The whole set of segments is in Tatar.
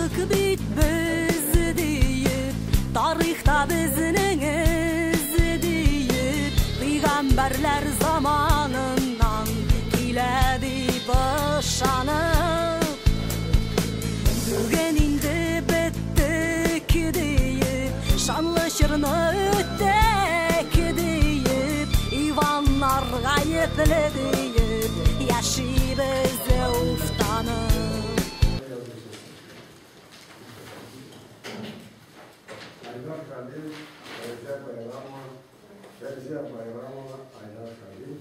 Калдык бит без диеп, тарихта безнең эз диеп, пәйгамбәрләр заманыннан килә дип ышанып. Бүген инде беттек диеп, шанлы чорны үттек диеп, Иваннар гаепле диеп, яшибез уфтанып. Aydar Halil, Fevziye Bayramova, Fevziye Bayramova, Aydar Halil,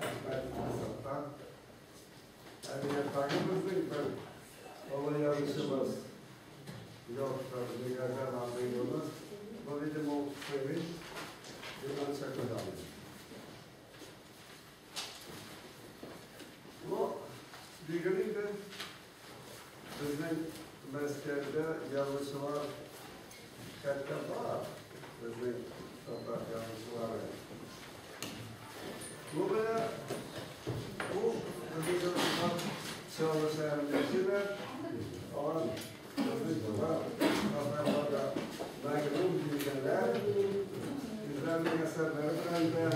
Ahmet Asat'tan. Әдәбияттагыбызның бер олы язучыбыз yo'qdir, deganlar anlayımız. Bu видимо sevinç, bundan çakıdan. Bu bilgiliydi. Bizim Мәскәүдә язучылар хәтта бар, безнең татар язучылары. Бу менә бу безнең язучылар Чаллы шәһәрендә яшиләр. Алар безнең татарларга мәгълүм билгеләр. Үзләренең әсәрләре белән дә,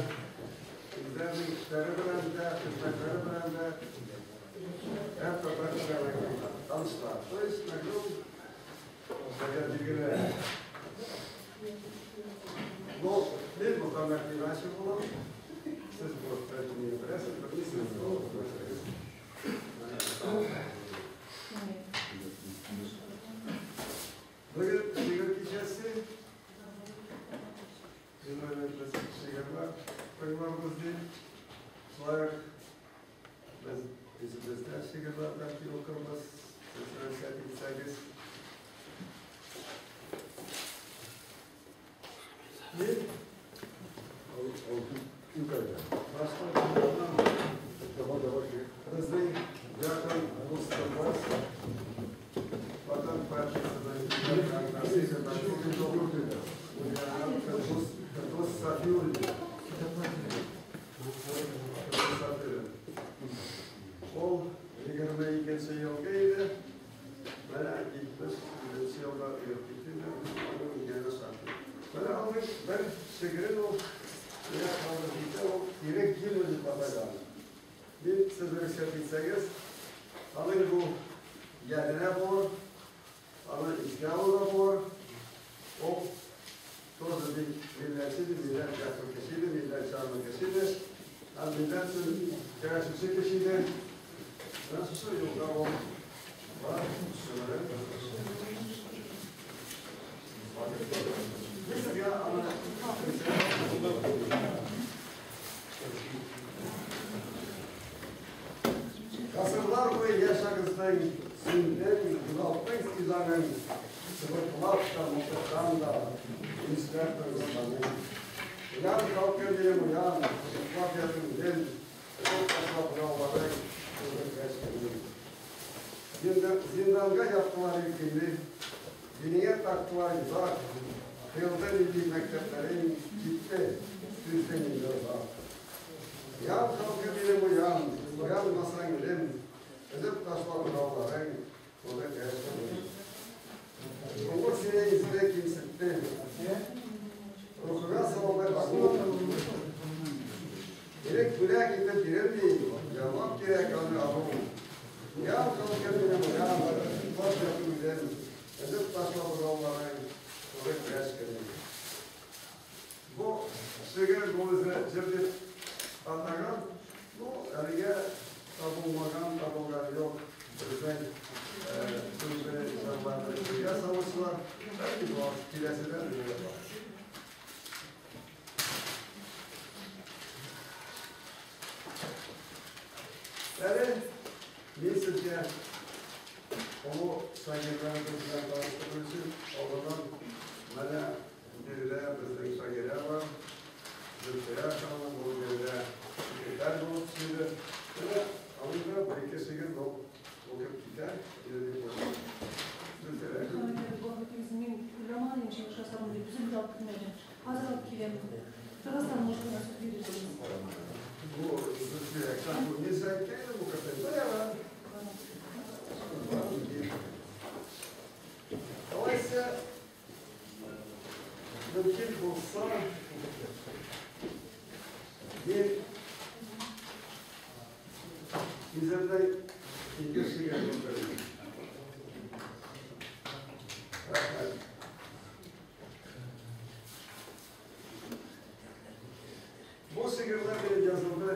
үзләренең эшләре белән дә, хезмәтләре белән дә һәм татар кешеләренә танышлар. То есть мәгълүм билгеләр. Ну, мин Мөхәммәт Иванович булам. Сез бу не беләсез, белмисез. Бүген шигырь кичәсе. Без шигырьләр тыңларбыз дип. Шулай ук без үзебездә шигырьләр бәлки укырбыз. Сез рөхсәт итсәгез. Мин безнең якын дустыбыз, Ватан партиясенең Фирдус Сафиуллин. Ул 22 елга иде, менә 77 елда йөреп китте, аның игәне шактый. Менә аның бер шигырен ул менә калды китә, ул Ирек гимны дип аталган. Мин сез рөхсәт итсәгез, аның бу яденә булыр, аны искә алуга булыр. Ул тоже бик милләтче, милләт якын кеше иде, милләт җанлы кеше иде. Һәм милләт өчен көрәшүче кеше иде. Менә шушы юлда ул бар шигырен. Мин сезгә аны Гасырлар буе яшәгезнең сүндең, югалттың сизанын, сыбыртылап та, мылтыктан да, үзгәр торгызганың. Уян, халкым минем, уян, йоклап ятың үзең, өзеп ташлап яуларың, күргәч көнең. Зинданга яптылар илкеңне, динеңә тактылар йозак, кыелды милли мәктәпләрең, китте, сүздең инде озак. Уян, халкым минем, уян, уянмасаң үлем, өзеп ташлап яуларың, күргәч көнең. Рухы сине изге кимсетте, рухыңа салды агу. Ирек бүләк итеп бирелми, яулап кирәк аны алу. Уян, халкым минем, уян, йоклап яту үзем, өзеп ташлап яуларың, күргәч көнең. Бу шигырь бу үзе җыр дип атаган, ну, әлегә табылмаган, табылган юк. Безнең шундый җырларны телгә салучылар, бәлки бу киләседә дә бар. Әле мин сезгә олы шагыйрьләребез белән таныштыру өчен алдыннан менә биредә безнең шагыйрә бар. Зөлфия ханым ул биредә секретарь булып эшлиде. Менә аның да бер-ике шигырь укып китә, иде дип уйлыйм. Зөлфия. Мин уйламаган идем, чыгыш ясармын дип, үзем дә алып килмәдем. Хәзер алып киләм. Бераздан может сүз бирерсез. Бу Зөлфия, бу нәрсә әйткән бу картина? булса, мин үземнең ике шигырен укырмын. Рәхмәт. Бу шигырьләр белән язылды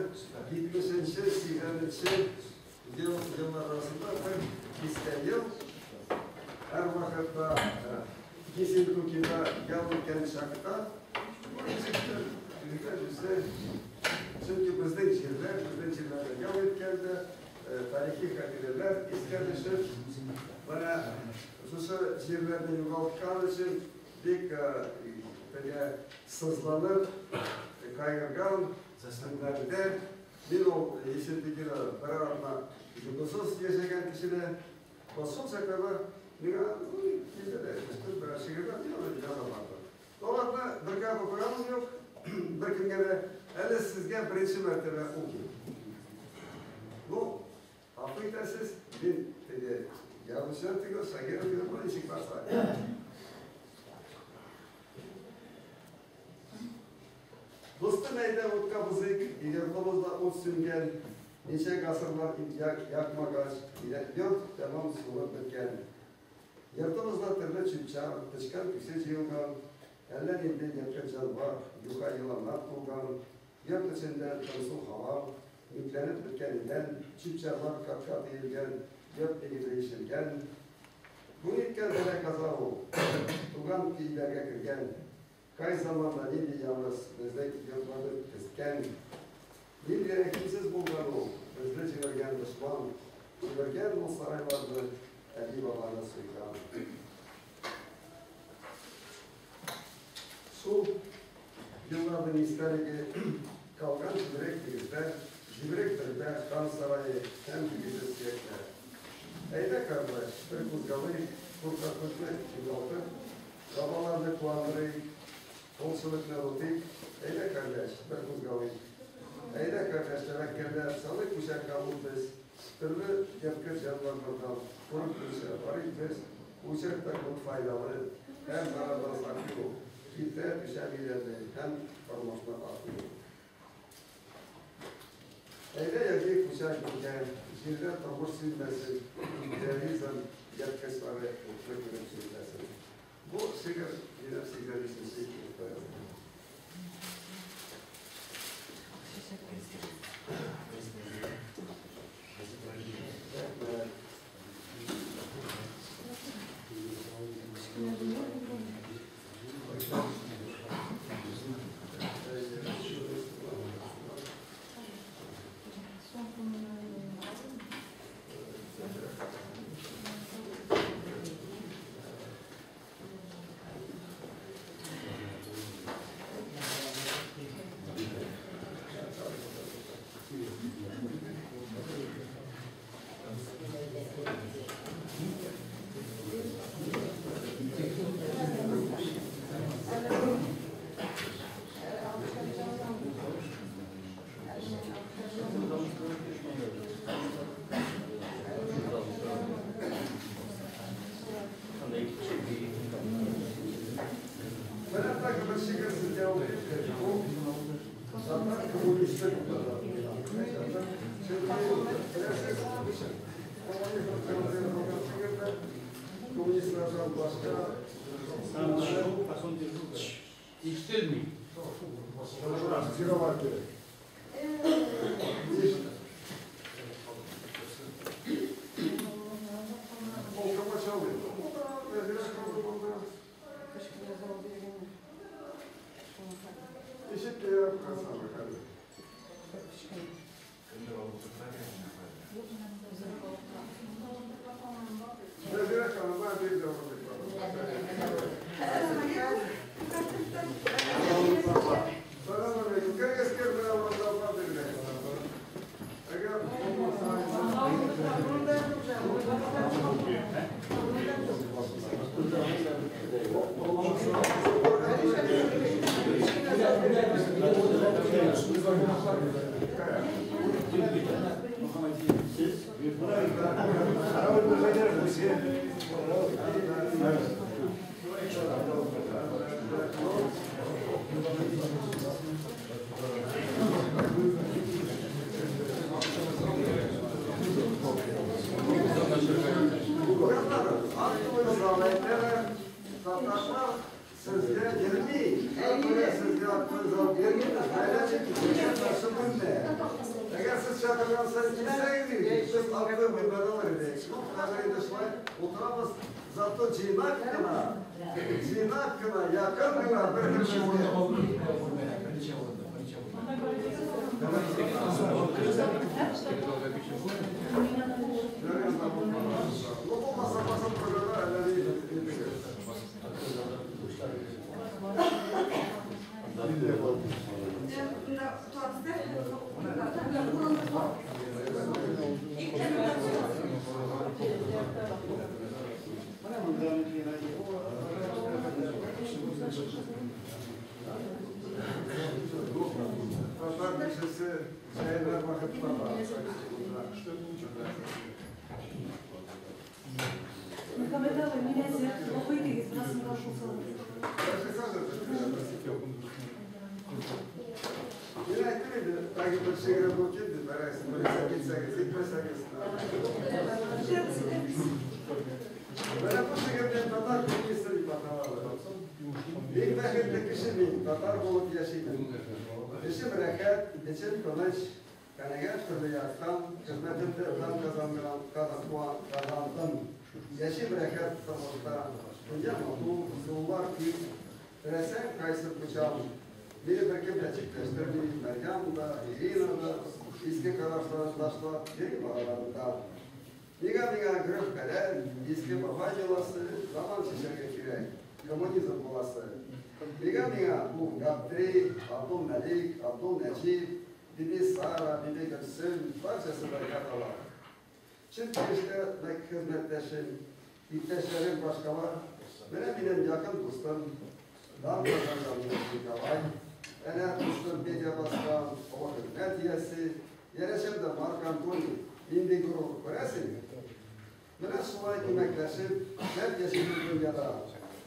70-нче, 80-нче еллар арасында бер дистә ел. Һәр вакытта Кисентукида ял иткән чакта бу ничектер үзе, чөнки безнең җирләр, безнең җирләрдә ял иткәндә тарихи хатирәләр искә төшеп, менә шушы җирләрне югалткан өчен бик теге сызланып, кайгырган көннәрдә мин ул Ессентукида бер атна йокысыз яшәгән кешедә, шул чакларда миңа килде дә төште бер шигырьләр, мин аны яза бардым. Аларны бергә укыганым юк, беркемгә дә, әле сезгә беренче мәртәбә укыйм. Ну, гафу итәсез, мин теге язучы түгел, шагыйрь түгел, бу ничек барса. Дустым, әйдә утка бузыйк, йортыбызда ут сүнгән, ничә гасырлар якмагач, йорт тәмам суынып беткән. Йортыбызда төрле чүп-чар, тычкан күсе җыелган, әллә нинди ерткыч җанвар, юка еланнар тулган, йорт эчендә тынсу һава, мүкләнеп беткән идән, чүп-чарлар кат-кат өелгән, йорт нигезе ишелгән. Бу ниткән бәла-каза ул, туган өйләргә кергән, кай заманда нинди явыз безнең йортларны кискән, нинди рәхимсез булган ул, безне җимергән дошман, җимергән ул сарайларны, әби-бабаны суйган. Шул елларның истәлеге калган җимерек нигездә, җимерек төрбә, хан сарае һәм нигезсез сөякләр. Әйдә, кардәш, бер кузгалыйк, куркаклыкны югалтып, бабаларны куандырыйк, колчылыкны онытыйк. Әйдә, кардәш, бер кузгалыйк. Әйдә, кардәш, тәвәккәлләп, салыйк учакка ут без, төрле ерткыч җанварлардан курыкмыйча барыйк без, учак та күп файдалы, һәм зарардан саклый ул, китерә түшәм өйләрне һәм тормышны аклый ул. Әйдә языйк учак безгә, җирдә тормыш сүнмәсен, империализм ерткычлары утлы күреп сүнмәсен. Бу шигырь минем 85 елда язылган. Рәхмәт. Менә тагы бер шигырь сезгә укыйм. Бу татар коммунистлык. Чөнки беләсез, коммунизм коммунистлардан башка Ишетелми. Сыровар кирәк. Ул комачаулый. Нәзирә ханым булды. Ишеккә ярап калсам, хәзер. Нәзирә ханымга бир дә Салам алейкум. Керегез, кер, менә урында бирелә. Әгәр булмаса, Татарлар сезгә йөрми. Әгәр сезгә кызыл бирмибез, бәйләнеп. Әгәр сез чакыргансыз килсәгез, без акты бүлмәдә алыр идек. Ну, хәзер инде шулай утырабыз, зато җыйнак кына, җыйнак кына, якын гына Берничә бер-беребезгә. урында калды бүлмәдә, берничә урында, берничә урында. Ну, булмаса, басып торырга әллә ни итегез. Татар кешесе җәйләр вакытта бар. Мөхәммәт абый, мин әзер. Укый идегез, бераз шул салыгыз. Мин әйттем инде, тагы бер шигырем булып китте, бәрәсен, белсә китсәгез, итмәсәгез. Менә бу шигырьне татар министры дип аталады. Бик бәхетле кеше мин, татар булып яшимен. Эшем рәхәт, эчем тыныч, канәгать төрле яктан, хезмәтемдә дан казанган, казандым. Яшим рәхәт тормышта, дөнья матур, сулар күп, теләсәң кайсы кочам. Мине беркем дә читләштерми, Мәрьям да, Ирина да, иске карашларын ташлап, йөрим араларында. Миңа миңа гореф-гадәт, иске бабай йоласы, заман чишәргә кирәк, коммунизм буласы. Миңа миңа бу Габдри, Абдул Мәлик, Абдул Нәҗип, Биби Сара, Биби Гөлсем, барчасы да яталар. Чөнки эштә хезмәттәшем, иптәшләрем башкалар, менә минем якын дустым, дан казанган Николай, әнә дустым Петя Баскан, олы хезмәт иясе, янәшәмдә Марк Антоний, нинди горур, күрәсең? Менә шулай күмәкләшеп, шәп яшибез дөньяда.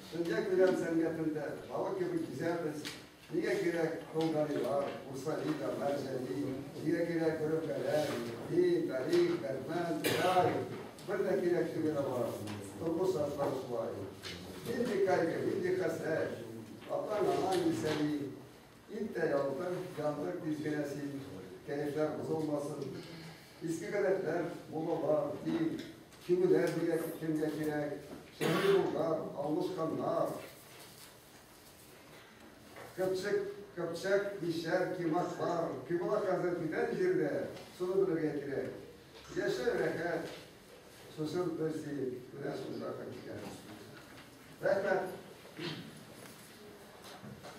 Дөнья күләм сәнгатендә балык кебек йөзәбез. Нигә кирәк Колгалилар, Урсалида, Мәрҗани, нигә кирәк гореф-гадәт, дин, тарих, Дәрдмәнд, Тукай, бер дә кирәк түгел алар. Тормыш шартлары шулай. Нинди кайгы, нинди хәсрәт, атаң, анаң исәни, ит тә ялтыр, янтык тиз генә син, кәефләр бозылмасын. Иске гадәтләр, муллалар, дин, кимүләр дигән кемгә кирәк, Шәһри Болгар, Алмыш ханнар, Кыпчык, Кыпчак, Мишәр, Кимаклар, кыйбла хәзер бүтән җирдә, шуны белергә кирәк. Яшәү рәхәт, шушын бер син, менә шунда хакыйкать. Рәхмәт.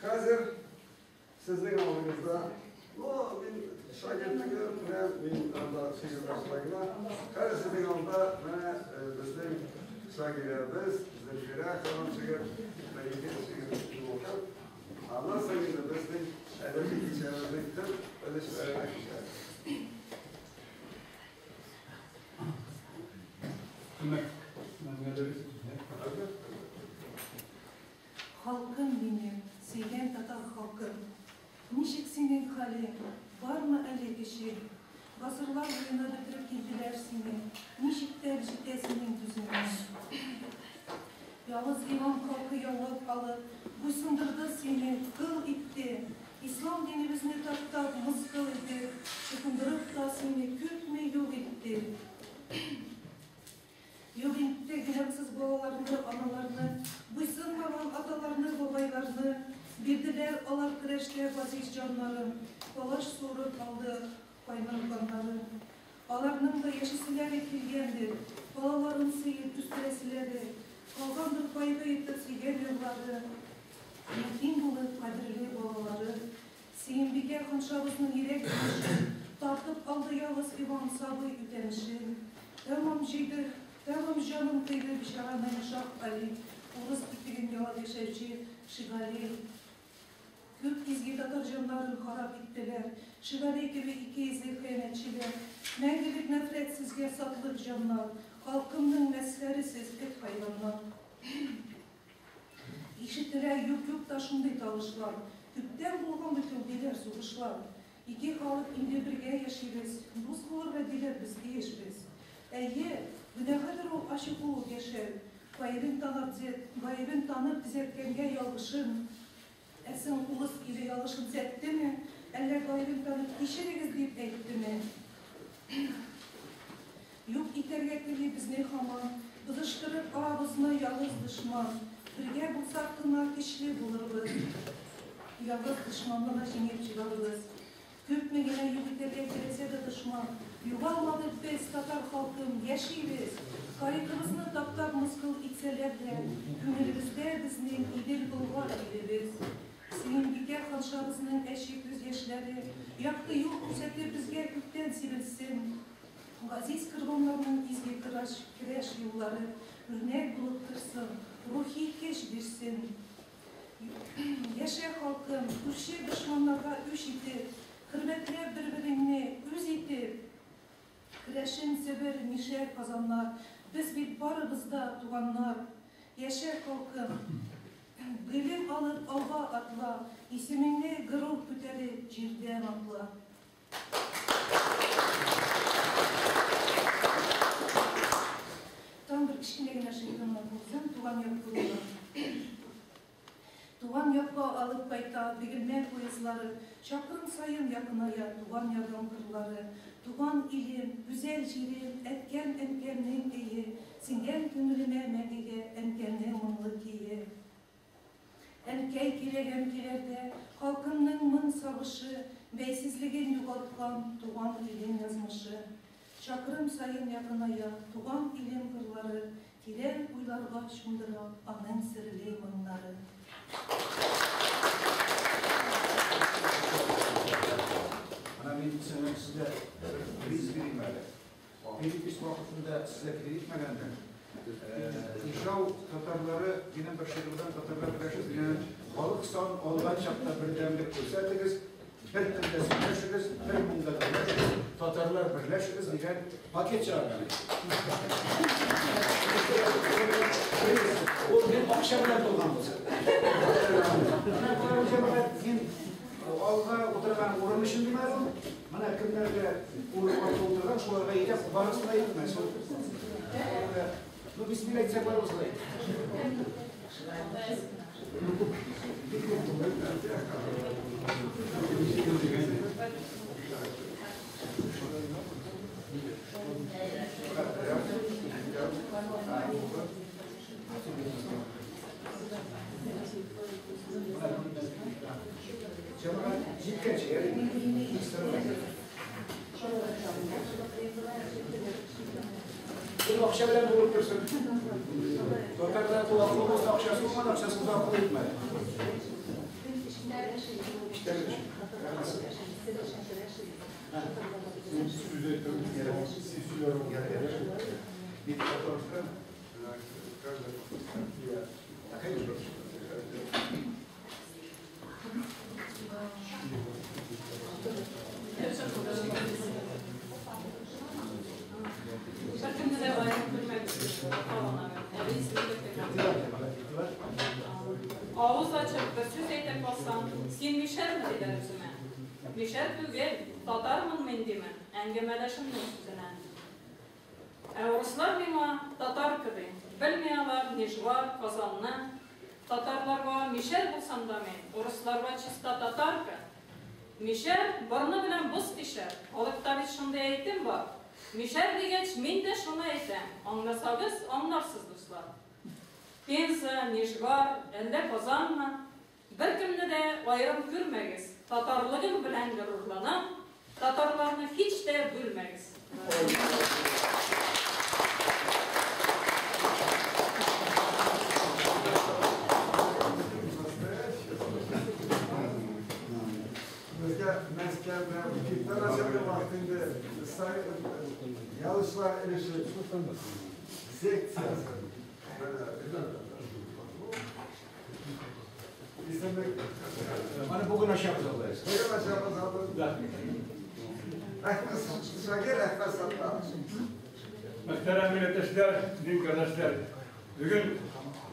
Хәзер сезнең алдыгызда, ну, мин шагирд түгел, менә мин анда шигырь башлай гына. Хәзер сезнең алда менә безнең шагирдебез Зөлфирә ханым шигырь, бер-ике шигырь укып, аннан соң инде безнең әдәби кичәбезнең төп өлешләренә күчәбез. Халкым минем, сөйгән татар халкым. Ничек синең хәлең, бармы әле көчең? Гасырлар буена бетереп килделәр сине. Ничек тә җитә синең түземең? Явыз Иван халкы яулап алып, буйсындырды сине, кыл итте. Ислам динебезне таптап, мыскыл итеп, чукындырып та сине күпме юк итте. Юк итте гөнаһсыз балаларны, аналарны, буйсынмаган аталарны, бабайларны. Бирделәр алар көрәштә газиз җаннарын, палач суырып алды кайнар каннарын. Аларның да яшиселәре килгәндер, балаларын сөеп үстерәселәре, калгандыр кайгы итеп сөйгән ярлары, ятим булып кадерле балалары. Сөембикә ханшабызның йөрәк көмеше, тартып алды явыз Иван сабый үтәнешен. Тәмам җыйды, тәмам җанын кыйды бичараның Шаһ Али, урыс итеген ялап яшәүче Шигали. Күп изге татар җаннарын харап иттеләр. Шигали кебек ике йөзле хыянәтчеләр. Мәңгелек нәфрәт сезгә сатлык җаннар. Халкымның мәсхәре сез эт хайваннар. Ишетелә юк-юк та шундый тавышлар. Күптән булган бит ул диләр сугышлар. Ике халык инде бергә яшибез. Дус булырга диләр без тиешбез. Әйе, гөнаһыдыр ул ачык булып яшәү. Гаебен танып, гаебен танып төзәткәнгә ялгышын. Ә соң урыс иле ялгышын төзәттеме, әллә гаебен танып кичерегез дип әйттеме? Юк итәргә тели безне һаман, бозыштырып арабызны явыз дошман. Бергә булсак кына көчле булырбыз, явыз дошманны да җиңеп чыгарбыз. Күпме генә юк итәргә теләсә дә дошман, югалмадык без, татар халкым, яшибез. Тарихыбызны таптап мыскыл итсәләр дә, күңелебездә безнең Идел Болгар илебез. Сөембикә ханшабызның әче күз яшьләре якты юл күрсәтеп безгә күктән сибелсен. Газиз корбаннарның изге көрәш юллары үрнәк булып торсын, рухи көч бирсен. Яшә, халкым, күрше дошманнарга үч итеп, хөрмәтләп бер-береңне үз итеп. Керәшен, Себер, Мишәр, Казаннар, без бит барыбыз да туганнар. Яшә, халкым, гыйлем алып алга атла, исемеңне горур күтәреп җирдән атла. Тагын бер кечкенә генә шигырем булсын, туган як турында. Туган якка алып кайта Бөгелмә поездлары, чакрым саен якыная туган ягым кырлары. Туган илем, гүзәл җирем, әткәм-әнкәмнең өе, сеңгән күңелемә мәңгегә әнкәмнең моңлы көе. Әнкәй киләгән көйләрдә халкымның моң сагышы, бәйсезлеген югалткан туган илем язмышы. Чакрым саен якыная туган илем кырлары, тирән уйларга чумдыра аның серле моңнары. Менә мин сеңлем сезгә бер приз бирим әле. Перепись вакытында сезгә кредит итмәгәндер. Ижау татарлары минем бер шигырьдән татарлар берләшеп дигән халык сан алган чакта бердәмлек күрсәтегез, бер телдә сөйләшегез, бер моңда гөрләшегез, татарлар берләшегез дигән пакет чыгарган. Ул мин акча белән булган булса. Менә җәмәгать, мин алга утырган урын өчен димәдем. Менә кемнәргә урын арты утырган, шуларга әйтә, барысына әйтмәс. Ну, бисмилла әйтсәк, барыбызга әйт. Бик күп түгел. Җәмәгать җиткәнче, Ул акча белән булып торсын. Татарда ул акылы булса, акчасы булмады, акчасы булса, акылы итмәде. Иштәге өчен. Беркемне дә аерым күрмәгез. Авыз ачып бер сүз әйтә калсам, син мишәрме, диләр үземә. Мишәр түгел, татармын мин, димен, әңгәмәдәшемнең сүзенә. Ә урыслар миңа татарка ди. Белми алар Нижгар, Казанны. Татарларга мишәр булсам да мин, урысларга чиста татарка. Мишәр борыны белән боз тишәр. Халыкта бит шундый әйтем бар. Мишәр дигәч, мин дә шуны әйтәм. Аңласагыз, аңларсыз, дуслар. Пенза, Нижгар, әллә Казанмы? Беркемне дә аерым күрмәгез. Татарлыгым белән горурланам. Татарларны һич тә бүлмәгез. Безгә Мәскәүдә букетлар ачарга вакыт инде. Ялышлар өлеше секциясе. Исемлек. Менә бүген ачабыз алай. Бүген ачабыз алай. Да. Әхмәт Шагир Әхмәт Саттар. Мөхтәрәм милләттәшләр, дин кардәшләр, бүген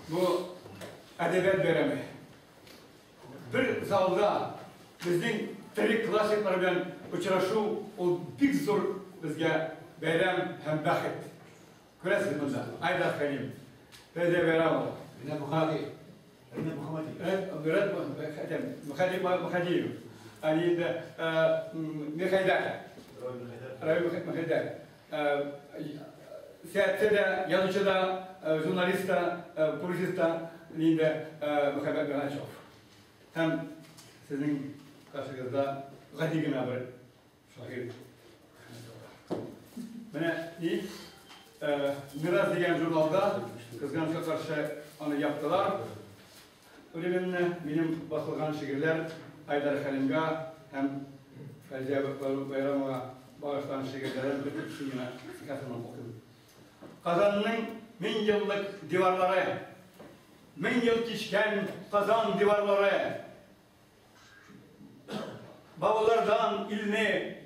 бу әдәбият бәйрәме. Бер залда безнең тере классиклар белән очрашу ул бик зур безгә бәйрәм һәм бәхет. Күрәсез монда Айдар Хәлим, Фәйзия Байрамова. Ринат Мөхәммәдиев. Ринат Мөхәммәдиев. Ринат Мөхәммәдиев. Ани инде Мирхәйдәр. Равил Мирхәйдәр. Сәясәтче дә, язучы да, журналист та, публицист та инде Мөхәммәт Миңачев. Һәм сезнең каршыгызда гади генә бер шагыйрь. Менә ни Мирас дигән журналда кызганычка каршы аны яптылар. Временно минем басылган шигырьләр Айдар Хәлимгә һәм Фәйзия Байрамовага багышланган шигырьләрен бер икесен генә кысқасын укыйм. Казанның мең еллык диварлары, мең ел кичкән Казан диварлары, бавыллардан илне,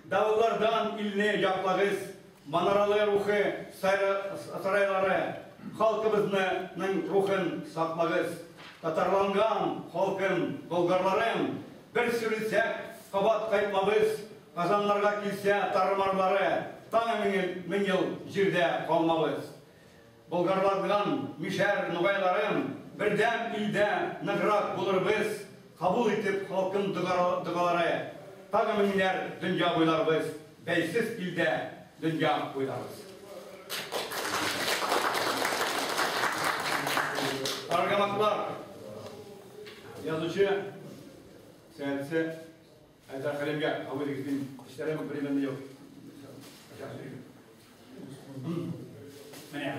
давыллардан илне яклагыз, манаралы рухы сарайлары, халкыбызның рухын саклагыз. Татарланган халкым, болгарларым, бер сүрелсәк, кабат кайтмабыз, Казаннарга килсә тармарлары, тагы мең ел җирдә калмабыз. Болгарланган мишәр нугайларым, бердәм илдә ныграк булырбыз, кабул итеп халкым догалары, тагы меңнәр дөнья буйларбыз, бәйсез илдә дөнья буйларбыз. Аргамаклар, язучы, сәясәтче Айдар Хәлимгә кабул итегез, мин эшләрем временно юк. Менә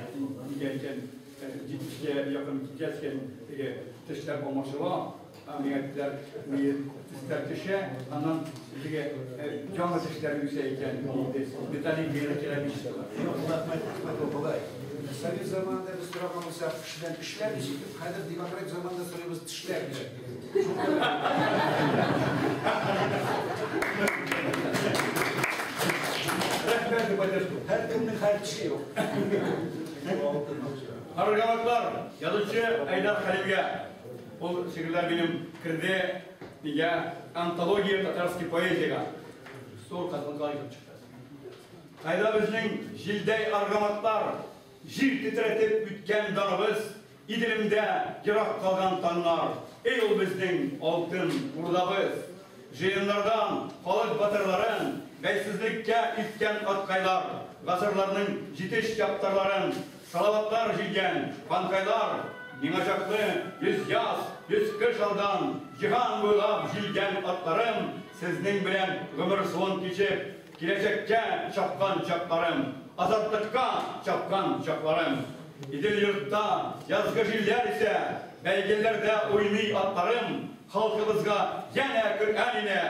нигә икән 70-кә якын киткәч икән, теге тешләр алмашыла, миңа әйттеләр, тешләр төшә, аннан теге яңа тешләр үсә икән, металлик керамический. Юк, рәхмәт, рәхмәт, болай. Совет заманында без сораган булсак, кешедән эшләр ничек? Хәзер демократик заманда сорыйбыз, тешләр ничек? Рәхмәт за поддержку. Һәркемнең һәр теше юк. Аргамаклар, язучы Айдар Хәлимгә. Ул шигырьләр минем керде нигә антология татарский поэзиягә. Зур казанга итеп чыкты. Кайда безнең җилдәй аргамаклар, җир тетрәтеп үткән даныбыз, Иделемдә ерак калган таңнар, эй ул безнең алтын урдабыз. Җыеннардан халык батырларын, бәйсезлеккә илткән аткайлар, гасырларның җитеш чаптарларын, салаватлар җилгән ханкайлар, миңа чаклы йөз яз, йөз кыш алдан, җиһан буйлап җилгән атларым, сезнең белән гомер суын кичеп, киләчәккә чапкан чакларым, азатлыкка чапкан чакларым. Идел йортта язгы җилләр исә, бәйгеләрдә уйный атларым, халкыбызга янә Коръән илә,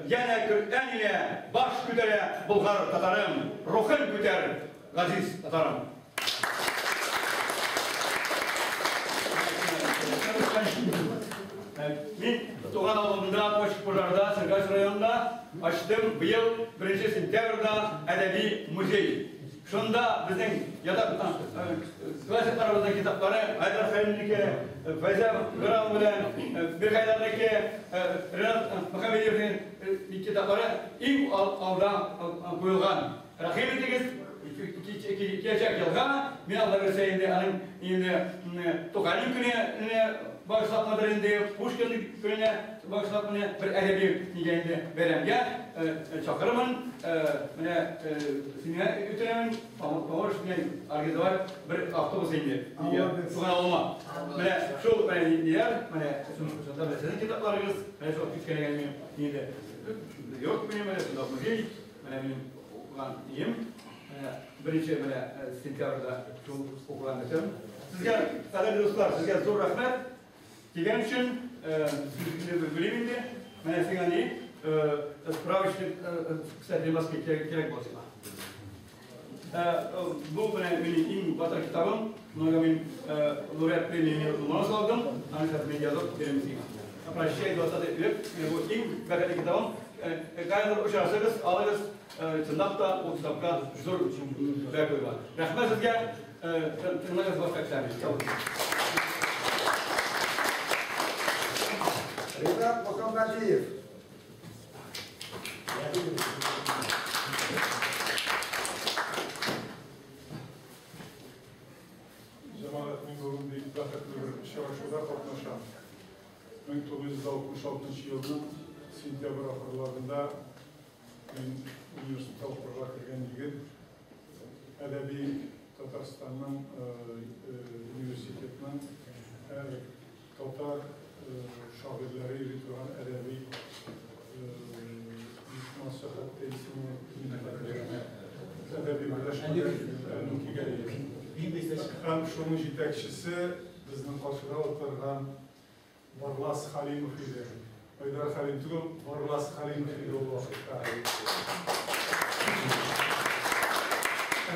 янә Коръән илә баш күтәрә болгар татарым, рухын күтәр, газиз татарым. Мин туган авылымда, Кочко-Пожарда, Сергач районында ачтым быел 1 сентябрьдә әдәби музей. Шунда безнең ятак классикларыбызның китаплары Айдар Хәлимнеке, Фәйзә Гырам белән Мирхәйдәрнеке, Ринат Мөхәммәдиевнең китаплары иң алда куелган. Рәхим итегез, киләчәк елга мин Алла бирсә инде аның инде Тукайның көненә багышлапмыдыр инде, Пушкин көненә багышлап менә бер әдәби нигә инде бәйрәмгә чакырырмын, менә сиңа үтенәмен, поможешь мне организовать бер автобус инде. Туган авылыма. Менә шул менә ниләр, менә шунда менә сезнең китапларыгыз, менә шул кечкенә минем инде йорт минем, менә шунда музей, менә минем укыган өем. Беренче менә сентябрьдә шул укыган өчен. Сезгә, кадерле дуслар, сезгә зур рәхмәт. Килгән өчен сүзне белим инде. Менә сиңа ни справочник, кстати, маска кирәк булса. Бу менә минем иң батыр китабым. Моңа мин лауреат премияне Ломоносов алдым. Аны хәзер мин язып бирәм сиңа. Прощай, 20 век. Бу иң бәхетле китабым. Кайдыр очрашыгыз, алыгыз, чынлап та ул китапка зур бәя куелган. Рәхмәт сезгә, тыңлагыз башка кешеләрне. Ринат Мөхәммәдиев. 1966 елның сентябрь ахырларында мин университетта укырга кергән егет, әдәби Татарстанның университетының татар шагыйрьләре йөри торган әдәби оешмасы, хәтта исеме әдәби берләшмәгә килгән. Һәм шуның җитәкчесе безнең каршыда утырган Барлас Халимов иде. Айдар Халим түгел, Барлас Халимов иде ул вакытта.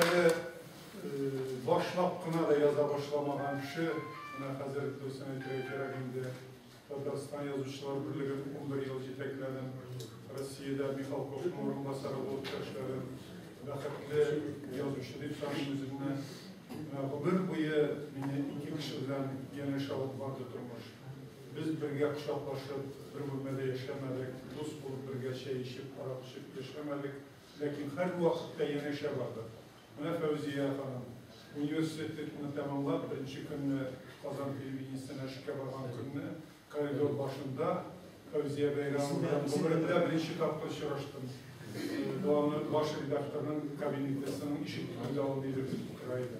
Әле башлап кына да яза башламаган кеше, менә хәзер дөресен әйтергә кирәк инде, Татарстан язучылар берлеген 11 ел җитәкләдем. Россиядә Михалковның урынбасары булып эшләдем. Бәхетле язучы дип саныйм үземне. Гомер буе мине ике кеше белән янәшә алып барды тормыш. Без бергә кочаклашып, бер бүлмәдә яшәмәдек, дус булып бергә чәй эчеп, арак эчеп яшәмәдек, ләкин һәр вакытта янәшә бардык. Менә Фәүзия ханым, университетны тәмамлап, беренче көнне Казан телевидениесенә эшкә барган көнне, коридор башында Фәүзия Бәйрәмова белән гомеремдә беренче тапкыр очраштым. Главный баш редакторның кабинетының ишек төбендә ул нидер утыра иде.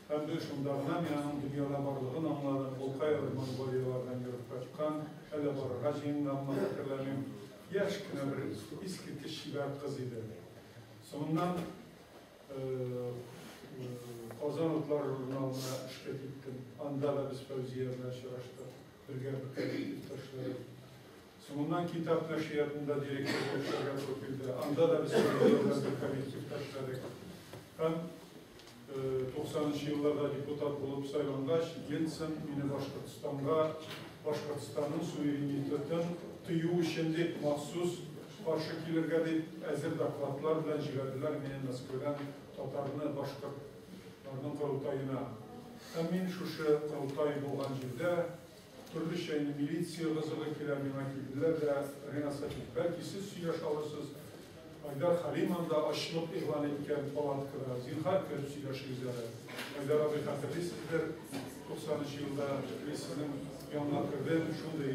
Һәм без шунда гына мин аның дөньяда барлыгын аңладым. Ул каядыр Монголиялардан йөреп кайткан, әллә барырга җыенганмы, хәтерләмим. Яшь кенә бер искиткеч чибәр кыз иде. Соңыннан Казан утлары журналына эшкә киттем. Анда да без Фәүзия белән очраштык, бергә бер коллективта эшләдек. Соңыннан китап нәшриятында директор булып эшләргә туры килде. Анда да без Фәүзия белән бер коллективта эшләдек. Һәм 90 елларда депутат булып сайлангач, Ельцин мине Башкортстанга, Башкортстанның суверенитетын тыю өчен дип махсус каршы килергә дип әзер докладлар белән җибәрделәр мине Мәскәүдән татарны, башкортларның корылтаена. Һәм мин шушы корылтай булган җирдә төрлечә инде милиция кызыгы килә, миңа килделәр дә, Ринат Сәфиев, бәлки сез сөйләшә алырсыз, Айдар Халим анда ачлык игълан иткән палаткада, зинһар кереп сөйләшегез әле. Айдар абый, хәтерлисездер, 90 елда мин сезнең янына кердем, шундый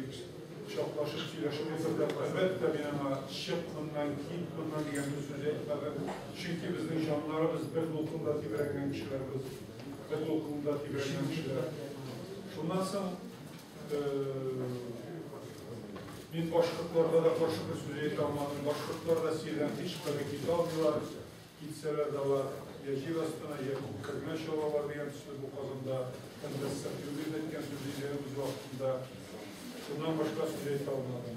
кочаклашып сөйләшеп утырдык. Әлбәттә, мин аңа чык моннан, кит моннан дигән бер сүз әйтмәдем. Чөнки безнең җаннарыбыз бер дулкында тибрәнгән кешеләр без. Бер дулкында тибрәнгән кешеләр. Шуннан соң мин башкортларга да каршы бер сүз әйтә алмадым. Башкортлар Россиядән һич кайда китә алмыйлар. Китсәләр дә алар я җир астына, я күккә генә чабалар дигән төсле бу Казанда Фәндәс Сафиуллин әйткән сүз иде үз вакытында. Шуннан башка сүз әйтә алмадым.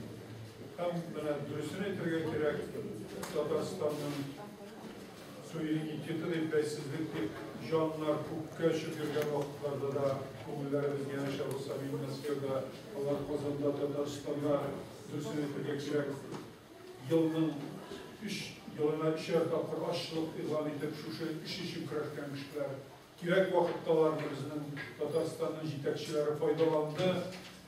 Һәм менә дөресен әйтергә кирәк, Татарстанның суверенитеты дип, бәйсезлек дип җаннар күккә очып йөргән вакытларда да күңелләребез янәшә булса, мин Мәскәүдә, алар Казанда, Татарстанда, дөресен әйтергә кирәк, елның өч елына өчәр тапкыр ачлык игълан итеп, шушы эш өчен көрәшкән кешеләр. Кирәк вакытта аларны безнең Татарстанның җитәкчеләре файдаланды,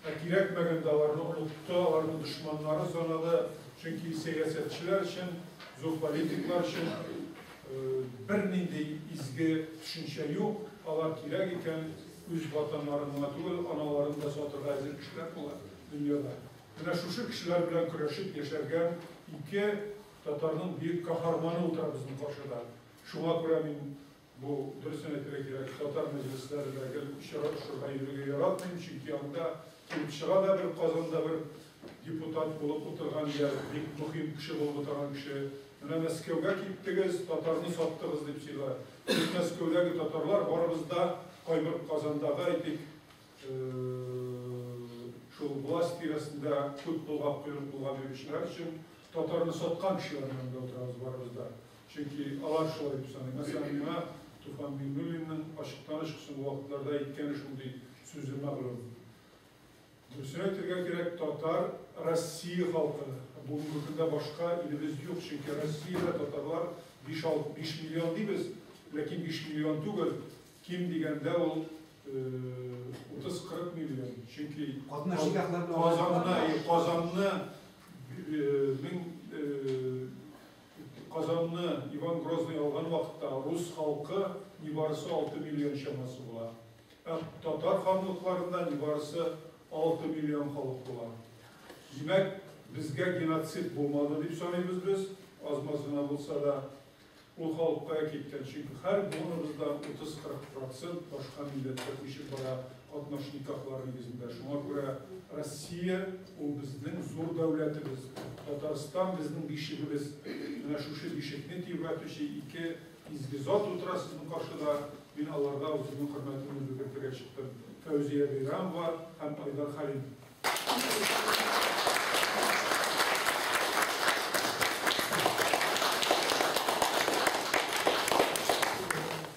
ә кирәкмәгәндә аларны онытты, аларны дошманнары санады. Чөнки сәясәтчеләр өчен, зур политиклар өчен бернинди изге төшенчә юк. Алар кирәк икән, үз ватаннарын гына түгел, аналарын да сатырга әзер кешеләр була дөньяда. Менә шушы кешеләр белән көрәшеп яшәргән ике татарның бөек каһарманы утыра безнең каршыда. Шуңа күрә мин бу дөресен әйтергә кирәк, татар мәҗлесләрендә гел очрашырга йөрергә яратмыйм, чөнки анда килеп чыга да бер Казанда бер депутат булып утырган я бик мөһим кеше булып утырган кеше. Менә Мәскәүгә киттегез, татарны саттыгыз дип сөйләр. Без Мәскәүдәге татарлар барыбыз да кайбер Казандагы әйтик, шул власть тирәсендә күп булган, койрык булган йөрүчеләр өчен татарны саткан кешеләр белән дә утырабыз барыбыз да. Чөнки алар шулай дип саный. Мәсәлән, миңа Туфан Миңнуллинның ачыктан-ачык соңгы вакытларда әйткәне шундый сүзе мәгълүм. Дөресен әйтергә кирәк, татар Россия халкы. Бүгенге көндә башка илебез юк, чөнки Россиядә татарлар 5 миллион дибез, ләкин 5 миллион түгел, ким дигәндә ул 30-40 миллион. Чөнки Казанны Иван Грозный алган вакытта рус халкы нибарысы 6 миллион чамасы була. Ә татар ханлыкларында нибарысы 6 миллион халык була. Димәк, безгә геноцид булмады дип саныйбыз без, аз-маз гына булса да, ул халык кая киткән? Чөнки һәр буыныбыздан 30-40% башка милләткә күчеп бара катнаш никахлар нигезендә. Шуңа күрә Россия ул безнең зур дәүләтебез. Татарстан безнең бишегебез. Менә шушы бишекне тибрәтүче ике изге зат утыра сезнең каршыда. Мин аларга үземнең хөрмәтемне белдертергә чыктым. Фәүзия Бәйрәмова һәм Айдар Хәлим.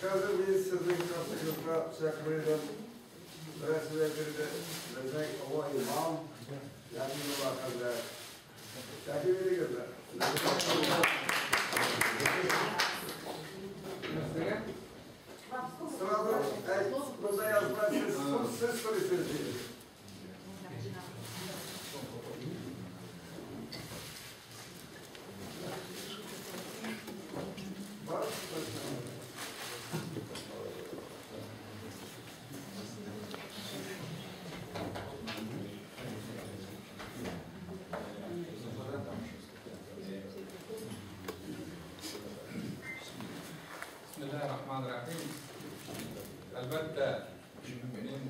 Хәзер мин сезнең каршыгызга чакырыйм. Берәрсе бирде безнең олы имам Яминулла хәзрәт. Тәкъдим итегезме? Сразу монда язма сез сорыйсыз. Бар? Bismillahirrahmanirrahim. Әлбәттә, мин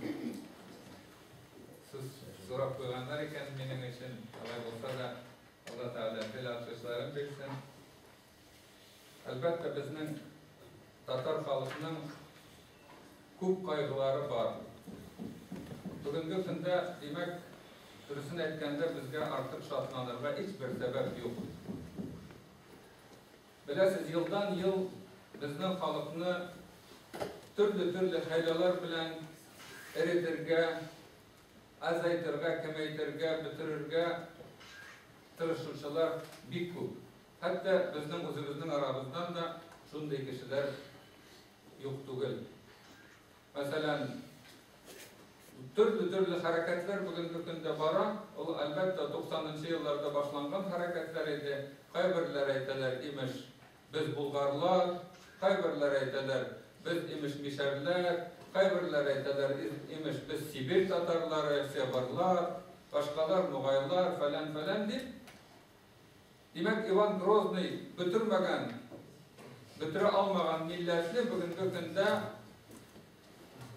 сез сорап куйганнар икән минем өчен, алай булса да Алла Тәгалә тел ачышларын бирсен. Әлбәттә, безнең татар халкының күп кайгылары бар. Бүгенге көндә, димәк, дөресен әйткәндә, безгә артык шатланырга һичбер сәбәп юк. Беләсез, елдан ел безнең халыкны төрле-төрле хәйләләр белән эретергә, азайтырга, кемәйтергә, бетерергә тырышучылар бик күп. Хәтта безнең үзебезнең арабыздан да шундый кешеләр юк түгел. Мәсәлән, төрле-төрле хәрәкәтләр бүгенге көндә бара. Ул әлбәттә 90нчы елларда башланган хәрәкәтләр иде. Кайберләр әйтәләр, имеш, без булгарлар, кайберләр әйтәләр, без имеш мишәрләр, кайберләр әйтәләр, имеш без Сибирь татарлары, себарлар, башкалар, нугайлар, фәлән-фәлән дип. Димәк, Иван Грозный бетермәгән, бетерә алмаган милләтне бүгенге көндә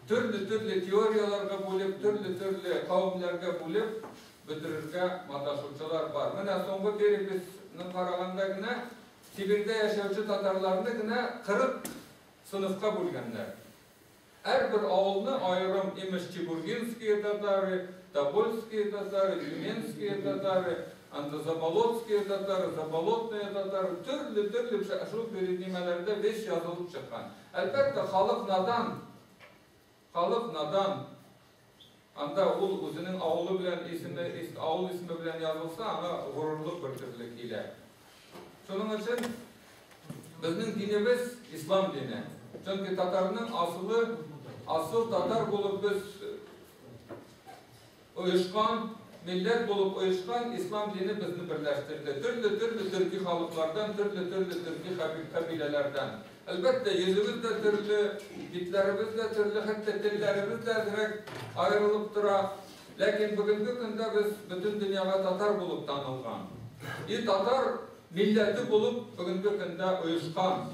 төрле-төрле теорияләргә бүлеп, төрле-төрле кавемнәргә бүлеп бетерергә маташучылар бар. Менә соңгы переписны караганда гына Сибирдә яшәүче татарларны гына 40 сыныфка бүлгәннәр. Һәрбер авылны аерым имеш Чебургинские татары, Тобольские татары, Тюменские татары, анда Заболотские татары, Заболотные татары, төрле-төрле шул нимәләрдә 5 язылып чыккан. Әлбәттә, халык надан. Халык надан. Анда ул үзенең авылы белән исеме, авыл исеме белән язылса, аңа горурлык бер төрле килә. Шуның өчен безнең динебез ислам дине. Чөнки татарның асылы, асыл татар булып без оешкан, милләт булып оешкан ислам дине безне берләштерде. Төрле-төрле төрки халыклардан, төрле-төрле төрки кабиләләрдән. Әлбәттә, йөзебез дә төрле, битләребез дә төрле, хәтта телләребез дә әзрәк аерылып тора. Ләкин бүгенге көндә без бөтен дөньяга татар булып танылган. И татар милләте булып бүгенге көндә оешкан.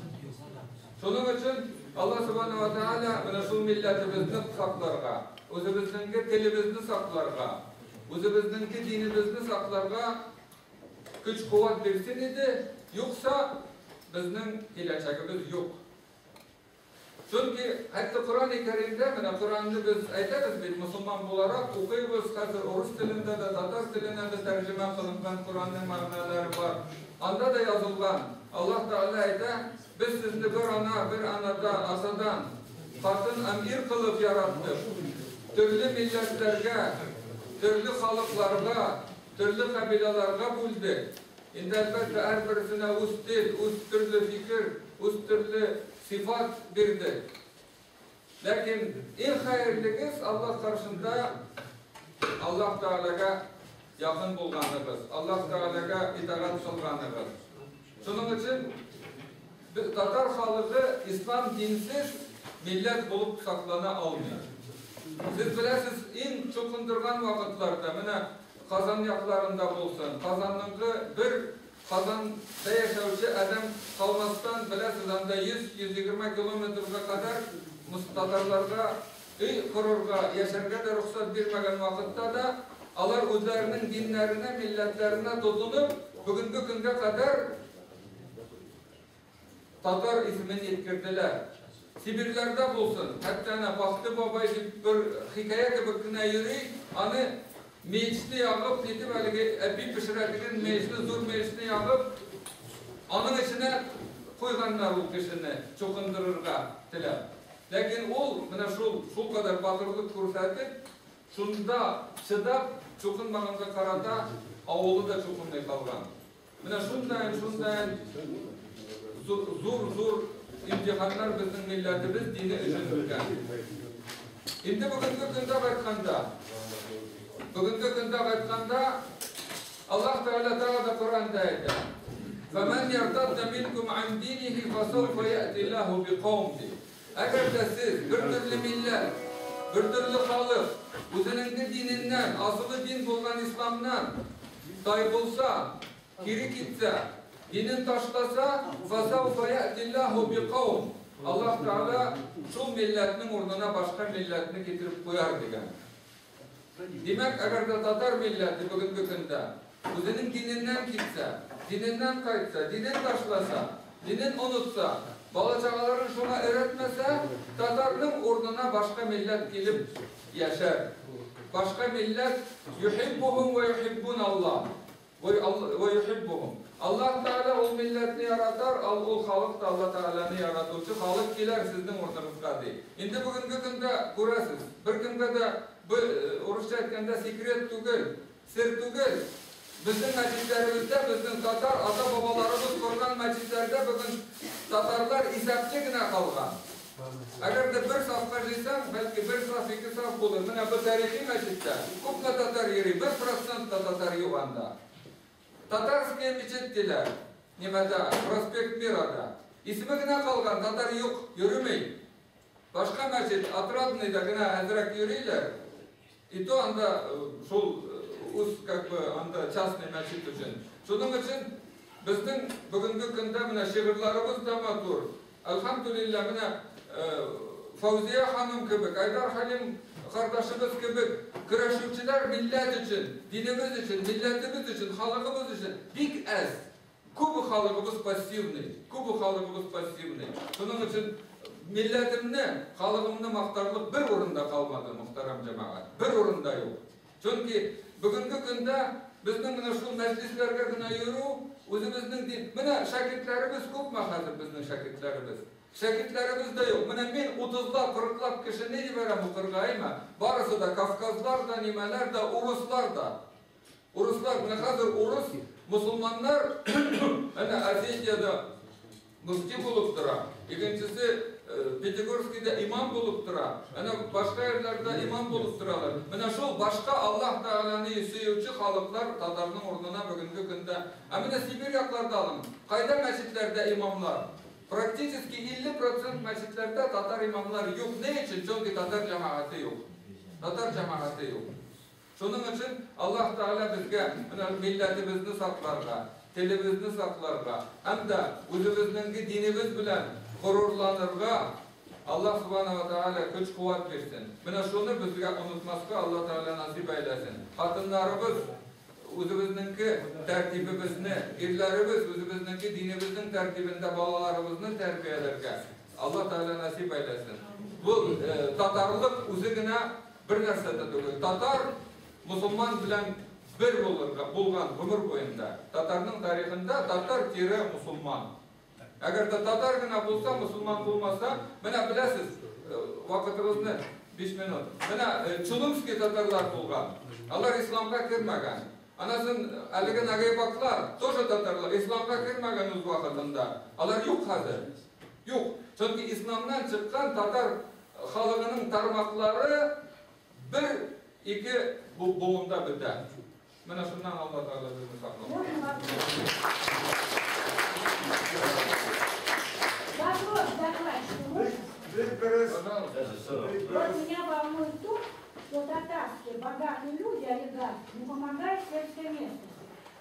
Шуның өчен Алла Субхану ва Тааля менә шул милләтебезне сакларга, үзебезнең телебезне сакларга, үзебезнең динебезне сакларга көч куәт бирсен иде, юкса безнең киләчәгебез юк. Чөнки хәтта Коръән-и Кәримдә, менә Коръәнне без әйтәбез бит, мөселман буларак укыйбыз, хәзер урыс телендә дә, татар теленә дә тәрҗемә кылынган Коръәннең мәгънәләре бар. Анда да язылган, Аллаһ Тәгалә әйтә, без сезне бер ана, бер анада, атадан, хатын һәм ир кылып яраттык. Төрле милләтләргә, төрле халыкларга, төрле кабилаларга бүлдек. Инде әлбәттә һәрберсенә үз тел, үз төрле фикер, үз төрле сифат бирдек. Ләкин иң хәерлегез Аллаһ каршында Аллаһ Тәгаләгә якын булганыгыз, Аллаһ Тәгаләгә итагать кылганыгыз. Шуның өчен татар халкы ислам динсез милләт булып саклана алмый. Сез беләсез, иң чукындырган вакытларда, менә Казан якларында булсын, Казанныңкы бер Казанда яшәүче адәм калмастан, беләсез, анда 100-120 километрга кадәр татарларга өй корырга, яшәргә дә рөхсәт бирмәгән вакытта да, алар үзләренең диннәренә, милләтләренә тотынып, бүгенге көнгә кадәр татар исемен еткерделәр. Сибирләрдә булсын, хәтта әнә Бахты бабай дип бер хикәя кебек кенә йөри, аны мичне ягып, нитеп әлеге әби пешерә дигән мичне, зур мичне ягып, аның эченә куйганнар ул кешене чукындырырга теләп. Ләкин ул менә шул шул кадәр батырлык күрсәтеп, шунда чыдап, чукынмаганга карата авылы да чукынмый калган. Менә шундай зур-зур имтиханнар безнең милләтебез дине өчен үткән. Инде бүгенге көндә кайтканда, Аллаһ Тәгалә тагы да Коръәндә әйтә: "Фәмән яртадда минкум ан динихи фасауфа яти Аллаһу биқаум" ди. Әгәр дә сез бер төрле милләт, бер төрле халык үзенең диненнән, асылы дин булган исламнан тайпылса, кире китсә, динен ташласа, фасауфа яти Аллаһу биқаум. Аллаһ Тәгалә шул милләтнең урынына башка милләтне китереп куяр дигән. Димәк, әгәр дә татар милләте бүгенге көндә үзенең диненнән китсә, диненнән кайтса, динен ташласа, динен онытса, бала-чагаларын шуңа өйрәтмәсә, татарның урынына башка милләт килеп яшәр. Башка милләт юхиббухум ва юхиббун Аллаһ. Ва юхиббухум. Аллаһ Тәгалә ул милләтне яратар, ул халык та Аллаһ Тәгаләне яратучы халык килер сезнең урыныгызга ди. Инде бүгенге көндә күрәсез, бер кемгә дә бу урысча әйткәндә секрет түгел, сер түгел. Безнең мәчетләребездә, безнең татар ата-бабаларыбыз корган мәчетләрдә бүген татарлар исәпле генә калган. Әгәр дә бер сафка җыйсаң, бәлки бер саф, ике саф булыр. Менә бу тарихи мәчеттә күпме татар йөри, 1% та татар юк анда. Татарская мечеть диләр, нимәдә, проспект Мирада. Исеме генә калган, татар юк, йөреми. Башка мәчет Отрадныйда генә әзрәк йөриләр. И то анда шул үз, как бы, анда частный мәчет өчен. Шуның өчен безнең бүгенге көндә менә шигырьләребез дә матур. Әлхәмдүлилләһ, менә Фәүзия ханым кебек, Айдар Хәлим кардашыбыз кебек көрәшүчеләр милләт өчен, динебез өчен, милләтебез өчен, халыгыбыз өчен бик әз. Күбе халыгыбыз пассивный, күбе халыгыбыз пассивный. Шуның өчен милләтемне, халыгымны мактарлык бер урында калмады, мөхтәрәм җәмәгать. Бер урында юк. Чөнки бүгенге көндә безнең менә шул мәҗлесләргә генә йөрү, үзебезнең дин, менә шәкертләребез күпме хәзер безнең шәкертләребез. Шәкертләребез дә юк. Менә мин 30-лап, 40-лап кешене җибәрәм укырга, әйме? Барысы да Кавказлар да, нимәләр дә, урыслар да. Урыслар, менә хәзер урыс мусульманнар әнә Осетиядә мөфти булып тора. Икенчесе Пятигорскийда имам булып тора. Әнә башка җирләрдә имам булып торалар. Менә шул башка Аллаһ Тәгаләне сөюче халыклар татарның урынына бүгенге көндә. Ә менә Сибирь якларда алың. Кайда мәчетләрдә имамлар? Практически 50% мәчетләрдә татар имамлар юк. Ни өчен? Чөнки татар җәмәгате юк. Татар җәмәгате юк. Шуның өчен Аллаһ Тәгалә безгә менә милләтебезне сакларга, телебезне сакларга һәм дә үзебезнең динебез белән горурланырга Аллаһ Субханаһу ва Тәгалә көч куәт бирсен. Менә шуны безгә онытмаска Аллаһ Тәгалә насыйп әйләсен. Хатыннарыбыз үзебезнеңке тәртибебезне, ирләребез үзебезнеңке динебезнең тәртибендә балаларыбызны тәрбияләргә Аллаһ Тәгалә насыйп әйләсен. Бу татарлык үзе генә бер нәрсә дә түгел. Татар мусульман белән бер булырга булган гомер буенда. Татарның тарихында татар тире мусульман. Әгәр дә татар гына булса, мусульман булмаса, менә беләсез, вакытыгызны 5 минут. Менә Чулымский татарлар булган. Алар исламга кермәгән. Анасын әлеге нагайбаклар тоже татарлар исламга кермәгән үз вакытында. Алар юк хәзер. Юк. Чөнки исламнан чыккан татар халыгының тармаклары бер-ике буында бетә. Менә шуннан Алла Тәгалә безне сакласын. Вопрос докладчику. Бер Вот меня волнует то, что татарские богатые люди, олигархи, не помогают сельской местности.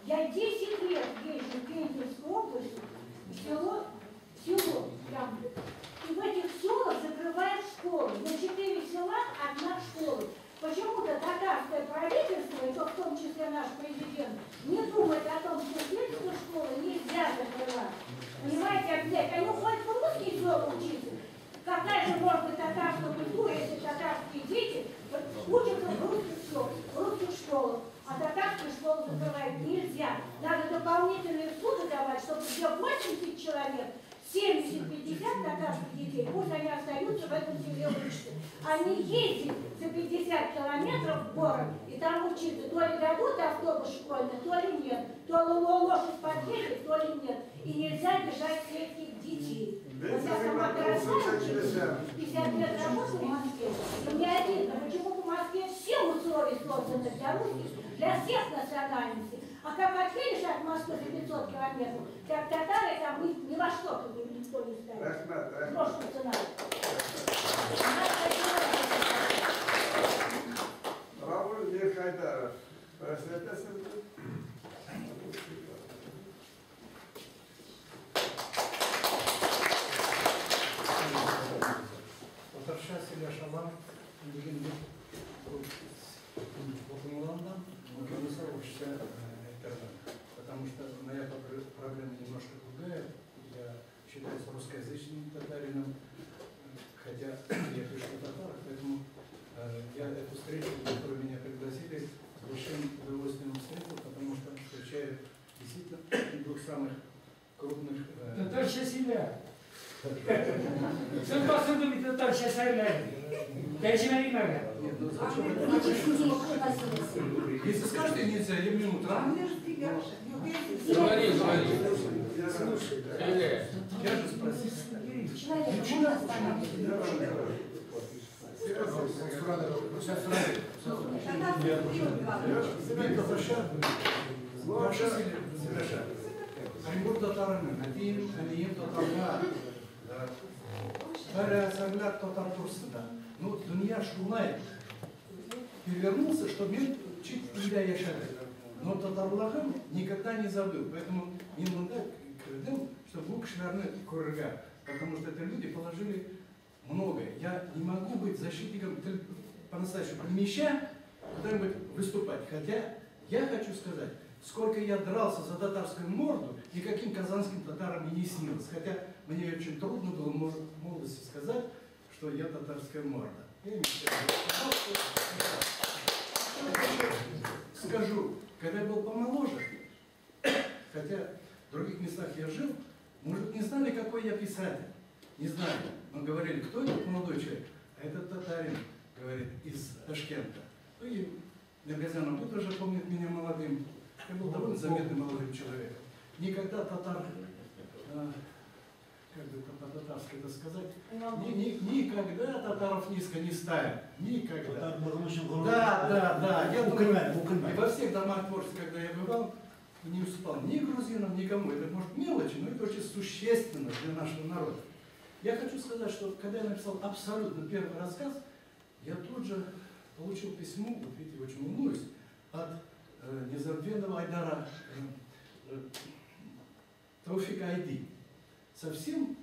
Я 10 лет езжу в Пензенскую область, в село там. И в этих селах закрывают школы. На 4 села одна школа. Почему-то татарское правительство, и то в том числе наш президент, не думает о том, что сельскую школу нельзя закрывать. Понимаете, опять, они уходят в русские села учиться. Какая же может быть татарская культура, если татарские дети учатся в русских школах? А татарские школы закрывать нельзя. Надо дополнительные суды давать, чтобы где 80 человек, 70-50 татарских детей, пусть они остаются в этом селе учатся. Они ездят за 50 километров в город и там учатся. То ли дадут автобус школьный, то ли нет. То ли лошадь подъедет, то ли нет. И нельзя держать сельских детей. Вот я сама городская училась, 50 лет работала в Москве, и мне обидно, почему в Москве все условия созданы для русских, для всех национальностей. А как отъедешь от Москвы за 500 километров, так татары там ни во что никто не ставит. Грошку цена. Равуль Мирхайдаров. Татарша сөйләшәләр, бүген потому что моя проблема немножко другая. Я считаюсь русскоязычным татарином, хотя я пишу о татарах, поэтому я эту встречу, на которую меня пригласили, с большим удовольствием встретил, потому что встречаю действительно двух самых крупных... Татарша себя! Sen basındın bir Tatarша söyle. Tercüme etme. Если скажете нельзя, я минуту. Говори, говори. Слушай, я же спросил. Оренбург татарының, әтием, әнием татарга, бер әсәрләр татар турысында. Ну, дөнья шулай перевернулся, что мин чит илдә яшәдем. Но татарлыгым никогда не забыл. Поэтому мин монда кердем, чтобы бу кешеләрне күрергә. Потому что это люди положили многое. Я не могу быть защитником по-настоящему меща, куда-нибудь выступать. Хотя я хочу сказать, сколько я дрался за татарскую морду, никаким казанским татарам мне не снилось. Хотя мне очень трудно было, может, в молодости сказать, что я татарская морда. Я скажу, когда я был помоложе, хотя в других местах я жил, может, не знали, какой я писатель. Не знали. Но говорили, кто этот молодой человек? А этот татарин, говорит, из Ташкента. Ну и Набиазянов тоже помнит меня молодым. Я был довольно заметным молодым человеком. Никогда татар, как бы по-татарски это сказать, никогда татаров низко не ставим. Никогда. Да, да, да. Я думаю, и во всех домах творчества, когда я бывал, не уступал ни грузинам, никому. Это, может, мелочи, но это очень существенно для нашего народа. Я хочу сказать, что когда я написал абсолютно первый рассказ, я тут же получил письмо, вот видите, очень волнуюсь, от незабвенного Айдара Тауфика Айди. Совсем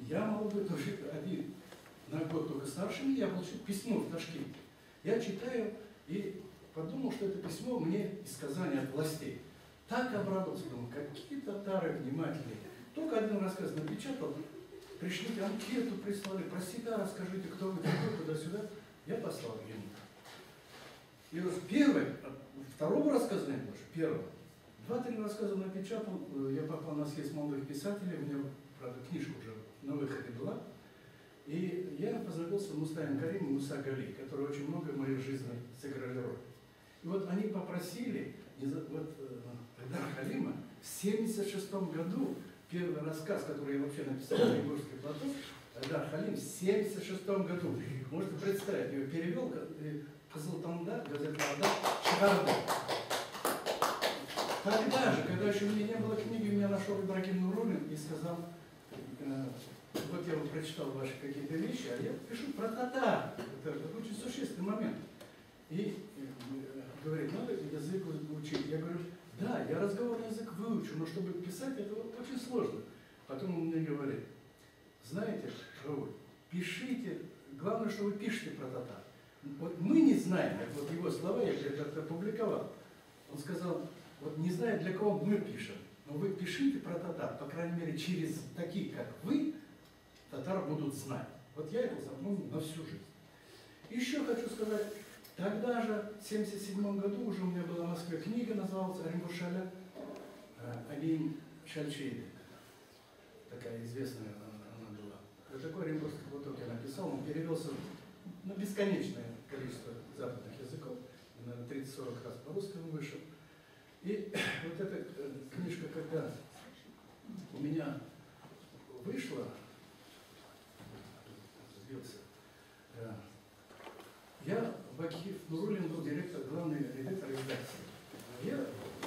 я молодой, Тауфик Айди на год только старше меня, я получил письмо в Ташкенте. Я читаю и подумал, что это письмо мне из Казани от властей. Так обрадовался, думал, какие татары внимательные. Только один рассказ напечатал, пришлите анкету, прислали, про себя расскажите, кто вы такой, туда-сюда. Я послал ему. И вот первый, второго рассказа нет больше, первого. 2-3 рассказа напечатал, я попал на съезд молодых писателей, у меня, правда, книжка уже на выходе была. И я познакомился с Мустаем Каримом и Муса Гали, которые очень много в моей жизни сыграли роль. И вот они попросили, вот Айдара Халима, в 1976 году первый рассказ, который я вообще написал на Оренбургский платок, Айдар Халим в 1976 году, можете представить, ее перевел Кызыл-Танда, газета «Ада», Чыгарды. Тогда же, когда еще у меня не было книги, меня нашел Ибрагим Нуруллин и сказал, Вот я вот прочитал ваши какие-то вещи, а я пишу про татар. Это очень существенный момент. И говорит, надо язык учить. Я говорю, да, я разговорный язык выучу, но чтобы писать, это очень сложно. Потом он мне говорит, знаете, Рауль, пишите, главное, что вы пишете про татар. Вот мы не знаем, это вот его слова, я когда-то опубликовал. Он сказал, вот не знаю, для кого мы пишем, но вы пишите про татар, по крайней мере, через таких, как вы, татар будут знать. Вот я это запомнил на всю жизнь. Еще хочу сказать, тогда же, в 1977 году, уже у меня была в Москве книга, называлась «Оренбуршаля», Алим Шальчейдек. Такая известная она была. Вот такой оренбургский платок я написал, он перевелся на бесконечное количество западных языков, наверное, 30-40 раз по-русскому вышел. И вот эта книжка, когда у меня вышла, сбился, я, Вакиф Нуруллин был директор, главный редактор издательства. Я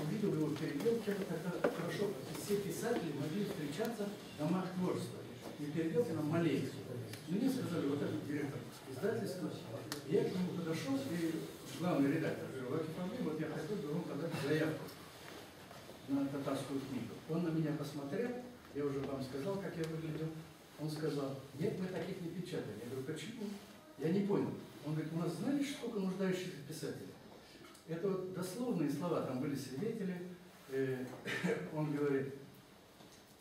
увидел его в Переделкино, тогда хорошо, все писатели могли встречаться в домах творчества. Не Переделкино, а Малеевск. Мне сказали, вот этот директор издательства. Я к нему подошел, и главный редактор говорил, Вакиф Абый, вот я хотел бы вам подать заявку на татарскую книгу. Он на меня посмотрел, я уже вам сказал, как я выглядел. Он сказал, нет, мы таких не печатаем. Я говорю, почему? Я не понял. Он говорит, у нас знаешь, сколько нуждающихся писателей? Это вот дословные слова, там были свидетели. Он говорит,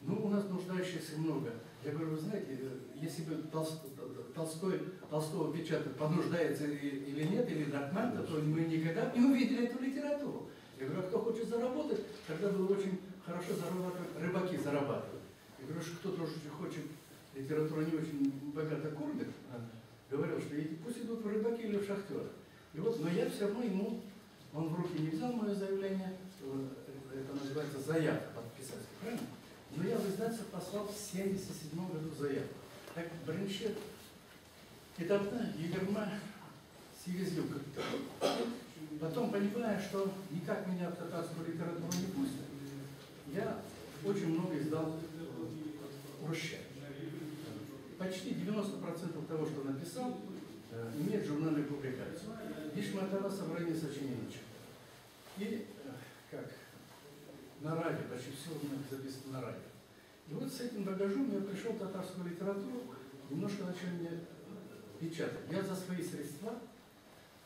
ну, у нас нуждающихся много. Я говорю, вы знаете, если бы Толстого печатать, понуждается или нет, или Дракманта, то мы никогда не увидели эту литературу. Я говорю, а кто хочет заработать, тогда было очень хорошо зарабатывать, рыбаки зарабатывают. Я говорю, что кто-то очень хочет, литература не очень богато кормит, говорил, что пусть идут в рыбаки или в шахтеры. И вот, но я все равно ему, он в руки не взял мое заявление, это называется заявка подписать, правильно? Но я в издательство послал в 1977 году заявку. Так, беренче китапны 28 ел. Потом, понимая, что никак меня в татарскую литературу не пустят, я очень много издал урысча. Почти 90% того, что написал, имеет журнальную публикацию. Ишматова собрание сочинений. И как на радио, почти все у меня записано на радио. И вот с этим багажом я пришел в татарскую литературу, немножко начали мне печатать. Я за свои средства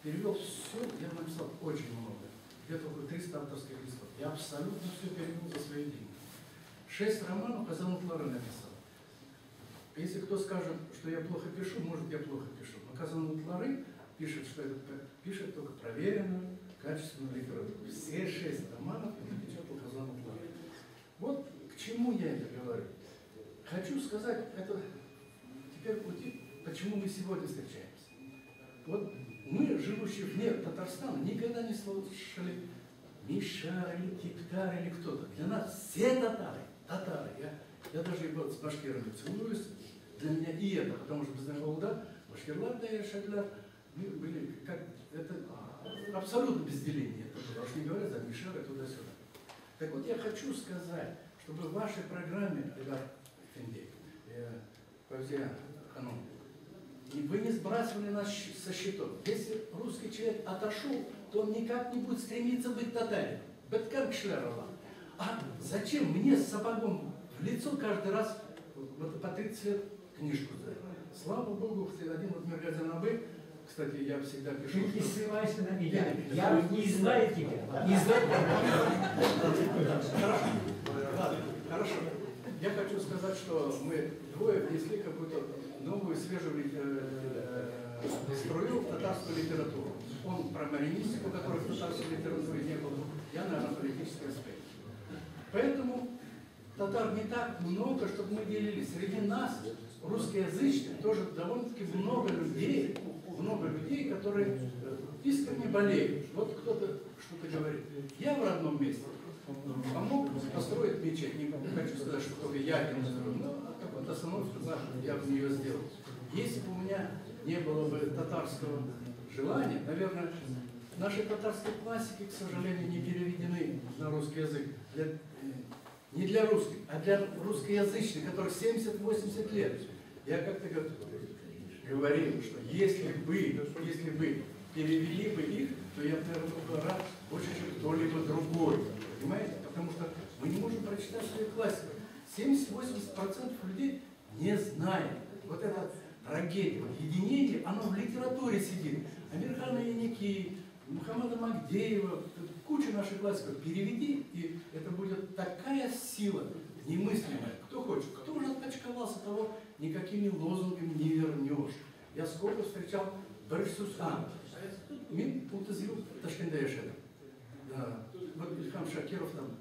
перевел все, я написал очень много, где-то около 300 авторских листов. Я абсолютно все перевел за свои деньги. 6 романов Казан утлары написал. Если кто скажет, что я плохо пишу, может, я плохо пишу. Но Казан утлары пишет, что это пишет только проверенную, качественную литературу. Все 6 романов я напечатал Казан утлары. Вот к чему я это говорю. Хочу сказать, это теперь пути, почему мы сегодня встречаемся. Вот мы, живущие вне Татарстана, никогда не слушали Мишар или Типтар или кто-то. Для нас все татары, татары. Я даже вот с башкирами целуюсь. Для меня и это, потому что без да, башкирлар, да и шаглар, мы были как, это абсолютно без деления. Это было, уж не говоря за Мишара туда-сюда. Так вот, я хочу сказать, чтобы в вашей программе, Айдар Эфенди, Фавзия Ханум, вы не сбрасывали нас со счетов. Если русский человек отошел, то он никак не будет стремиться быть татарином. А зачем мне с сапогом в лицо каждый раз вот по 30 лет книжку сдать? Слава Богу, один вот Миргазян абый, кстати, я всегда пишу. Ты не ссылайся на меня. Я не знаю тебя. Не знаю. Хорошо. Ладно, хорошо. Я хочу сказать, что мы двое внесли какую-то новую, свежую струю в татарскую литературу. Он про маринистику, которой в татарской литературе не было, я, наверное, политический аспект. Поэтому татар не так много, чтобы мы делились. Среди нас, русскоязычных, тоже довольно-таки много людей, которые искренне болеют. Вот кто-то что-то говорит. Я в родном месте помог построить мечеть. Не хочу сказать, что только я один построил, но какую-то остановку я в нее сделал. Если бы у меня не было бы татарского желания, наверное, наши татарские классики, к сожалению, не переведены на русский язык. Лет Не для русских, а для русскоязычных, которых 70-80 лет. Я как-то говорил, что если бы перевели бы их, то я бы, наверное, был бы рад больше, чем кто-либо другой. Понимаете? Потому что мы не можем прочитать свою классику. 70-80% людей не знает. Вот эта трагедия, вот единение, оно в литературе сидит. Амирхана Еники, Мухаммада Магдеева, куча наших классиков. Переведи, и это будет такая сила немыслимая. Кто хочет, кто уже отпочковался, того никакими лозунгами не вернешь. Я сколько встречал Барышсус. Мин утыз ел Ташкентта яшәдем. Вот Ильхам Шакиров там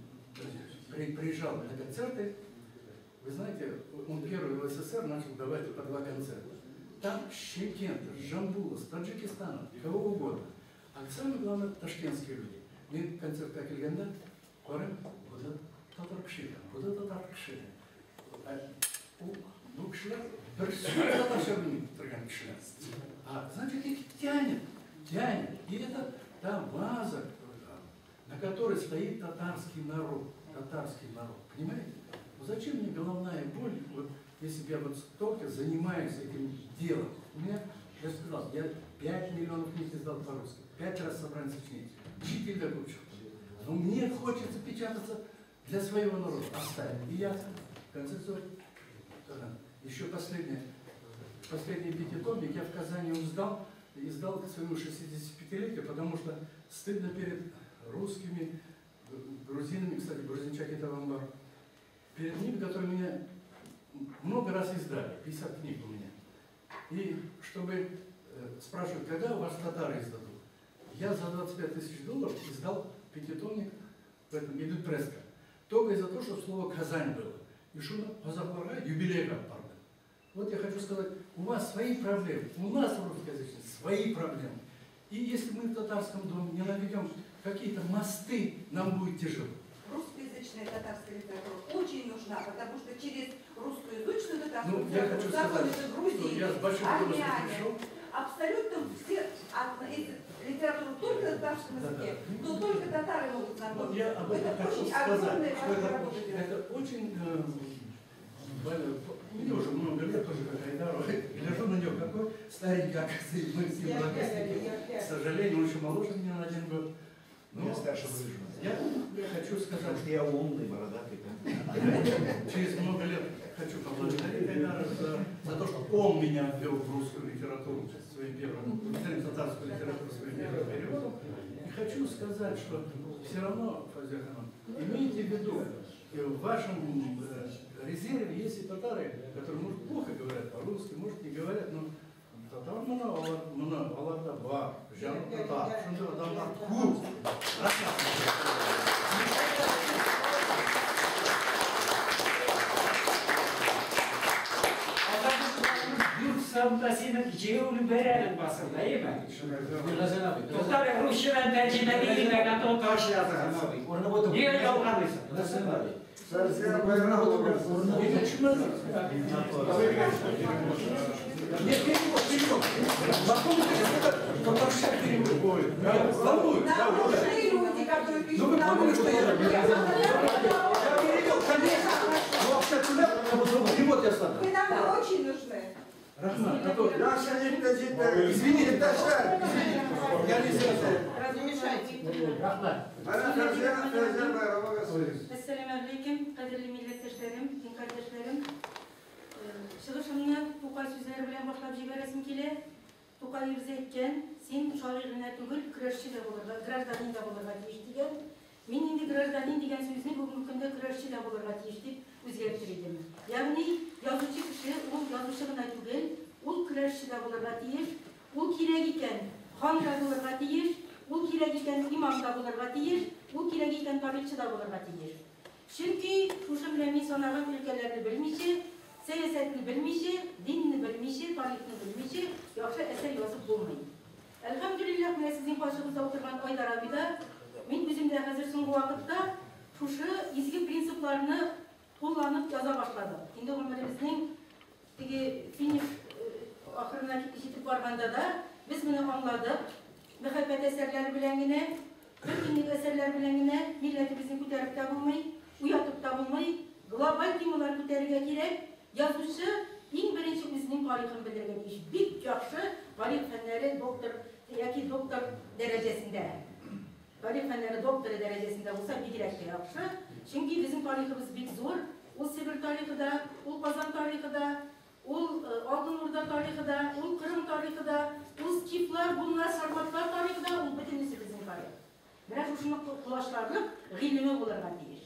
приезжал на концерты. Вы знаете, он первый в СССР начал давать по 2 концерта. Там с Шымкента, с Жамбула, с Таджикистана, кого угодно. А самое главное, ташкентские люди. Мин концертка килгәндә, карыйм, бу татар кеше, бу татар кеше. Бу кешеләр бер сүз татарча белми торган кешеләр. А значит, их тянет, тянет. И это та база, на которой стоит татарский народ. Татарский народ, понимаете? Ну зачем мне головная боль, вот, если бы я вот столько занимаюсь этим делом? У меня, я же сказал, я 5 миллионов книг издал по-русски, 5 раз собрание сочинений, учитель докучил. Но мне хочется печататься для своего народа, оставить. И я, в конце концов, еще последний пятитомник я в Казани издал к своему 65-летию, потому что стыдно перед русскими, грузинами, кстати, грузинчак это амбар, перед ними, которые меня много раз издали, 50 книг у меня. И чтобы спрашивают, когда у вас татары издадут? Я за 25 тысяч долларов издал пятитомник в этом идут преска. Только из-за того, что слово «Казань» было. И шуны казахларга юбилейга барды. Вот я хочу сказать, у вас свои проблемы, у нас в русскоязычном свои проблемы. И если мы в татарском доме не наведем какие-то мосты, нам будет тяжело. Русскоязычная татарская литература очень нужна, потому что через русскоязычную татарскую ну, я хочу сказать, Грузии, я с большим армяне, абсолютно все литературу только на татарском языке, да, да. Но только татары могут знакомиться. Вот я об этом это хочу очень сказать, что это очень... Мне уже много лет тоже, как Айдару, гляжу на него, какой старенький, оказывается, мы с ним ровесники. К сожалению, он еще моложе меня на 1 год. Но я старше выжил. Я хочу сказать, что я умный, бородатый. Через много лет хочу поблагодарить Айдара за то, что он меня ввел в русскую литературу своим первым, татарскую литературу своим первым переводом. И хочу сказать, что все равно, Фазия Ханум, имейте в виду, в вашем резерве есть и татары, которые, может, плохо говорят по-русски, может, не говорят, но татар мына, мына, аларда бар, җаны татар, шундый адамнар күп. Юксамда синең җәяүле бәрәнең басылды, әйеме? Туктале, русчадан тәрҗемә ителмәгән татарча язылган. Нигә ялганлыйсың? Нет, перевод, перевод. Потом это татарча перевод. Нам нужны люди, которые пишут. Ну вы поняли, что я перевел, конечно. Но вообще туда перевод я ставлю. Вы нам очень нужны. Рахман, а то... Извините, извините, я не сразу. Разве мешаете? Рахман. Әссәламү алейкум, кадерле милләттәшләрем, дин кардәшләрем. Чыгышымны Тукай сүзләре белән башлап җибәрәсем килә. Тукай үзе әйткән, син шагыйрь генә түгел, көрәшче дә булырга, гражданин да булырга тиеш дигән. Мин инде гражданин дигән сүзне бүгенге көндә көрәшче дә булырга тиеш дип үзгәртер идем. Ягъни язучы кеше ул язучы гына түгел, ул көрәшче дә булырга тиеш, ул кирәк икән хан да булырга тиеш, ул кирәк икән имам да булырга тиеш, ул кирәк икән табибчы да булырга тиеш. Чөнки шушы белән мин санаган өлкәләрне белмичә, сәясәтне белмичә, динне белмичә, тарихны белмичә яхшы әсәр язып булмый. Әлхәмдүлилләһ, менә сезнең каршыгызда утырган Айдар абыйда мин үзем дә хәзер соңгы вакытта шушы изге принципларны кулланып яза башладым. Инде гомеребезнең теге финиш ахырына җитеп барганда да без моны аңладык. Мәхәббәт әсәрләре белән генә, бер көнлек әсәрләр белән генә милләтебезне күтәреп тә булмый. Уятып та булмый, глобаль темалар күтәрергә кирәк. Язучы иң беренче үзенең тарихын белергә тиеш. Бик яхшы тарих фәннәре доктор яки доктор дәрәҗәсендә. Тарих фәннәре докторы дәрәҗәсендә булса бигрәк тә яхшы. Чөнки безнең тарихыбыз бик зур. Ул Себер тарихы да, ул Казан тарихы да, ул Алтын Урда тарихы да, ул Кырым тарихы да, ул скифлар, гуннар, сарматлар тарихы да, ул бөтенесе безнең тарих. Менә шушыны колачларлык гыйлеме булырга тиеш.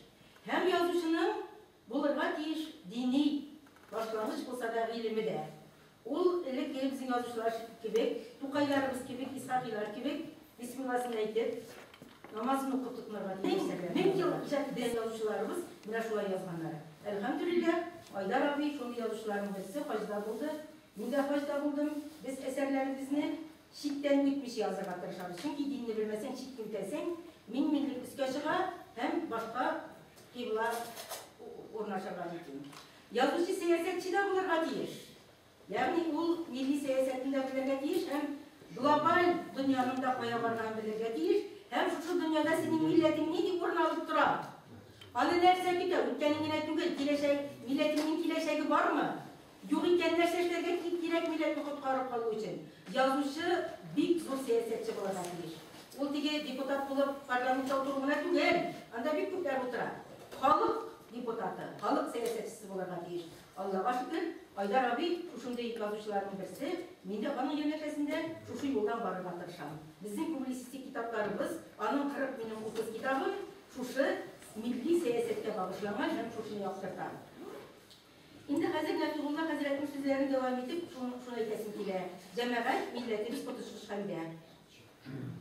Һәм язучының булырга тиеш дини башлангыч булса да гыйлеме дә. Ул элекке безнең язучылар кебек, Тукайларыбыз кебек, Исхакыйлар кебек бисмилласын әйтеп, намазын укып тотынырга тиеш. Мең ел иҗат иткән язучыларыбыз менә шулай язганнар. Әлхәмдүлилләһ, Айдар абый шундый язучыларның берсе, хаҗда булды. Мин дә хаҗда булдым. Без әсәрләребезне чиктән үтмичә язырга тырышабыз. Чөнки динне белмәсәң, чикне үтәсең, мин-минлек өскә чыга һәм башка кыйбла урнашырга мөмкин. Язучы сәясәтче дә булырга тиеш. Ягъни ул милли сәясәтне дә белергә тиеш һәм глобаль дөньяның да кая барганын белергә тиеш. Һәм шушы дөньяда синең милләтең нинди урын алып тора? Аны нәрсә көтә? Үткәнең генә түгел, киләчәк, милләтеңнең киләчәге бармы? Юк икән, нәрсә эшләргә кирәк милләтне коткарып калу өчен? Язучы бик зур сәясәтче булырга тиеш. Ул теге депутат булып парламентта утыру гына түгел, анда бик күпләр утыра. Халык депутаты, халык сәясәтчесе булырга тиеш. Аллага шөкер, Айдар абый шушындый язучыларның берсе, мин дә аның янәшәсендә шушы юлдан барырга тырышам. Безнең публицистик китапларыбыз, аның 40, минем 30 китабым шушы милли сәясәткә багышланган һәм шушыны яктырта. Инде хәзер Нәфигулла хәзрәтнең сүзләрен дәвам итеп, шуны әйтәсем килә. Җәмәгать, милләтебез коточкыч хәлдә.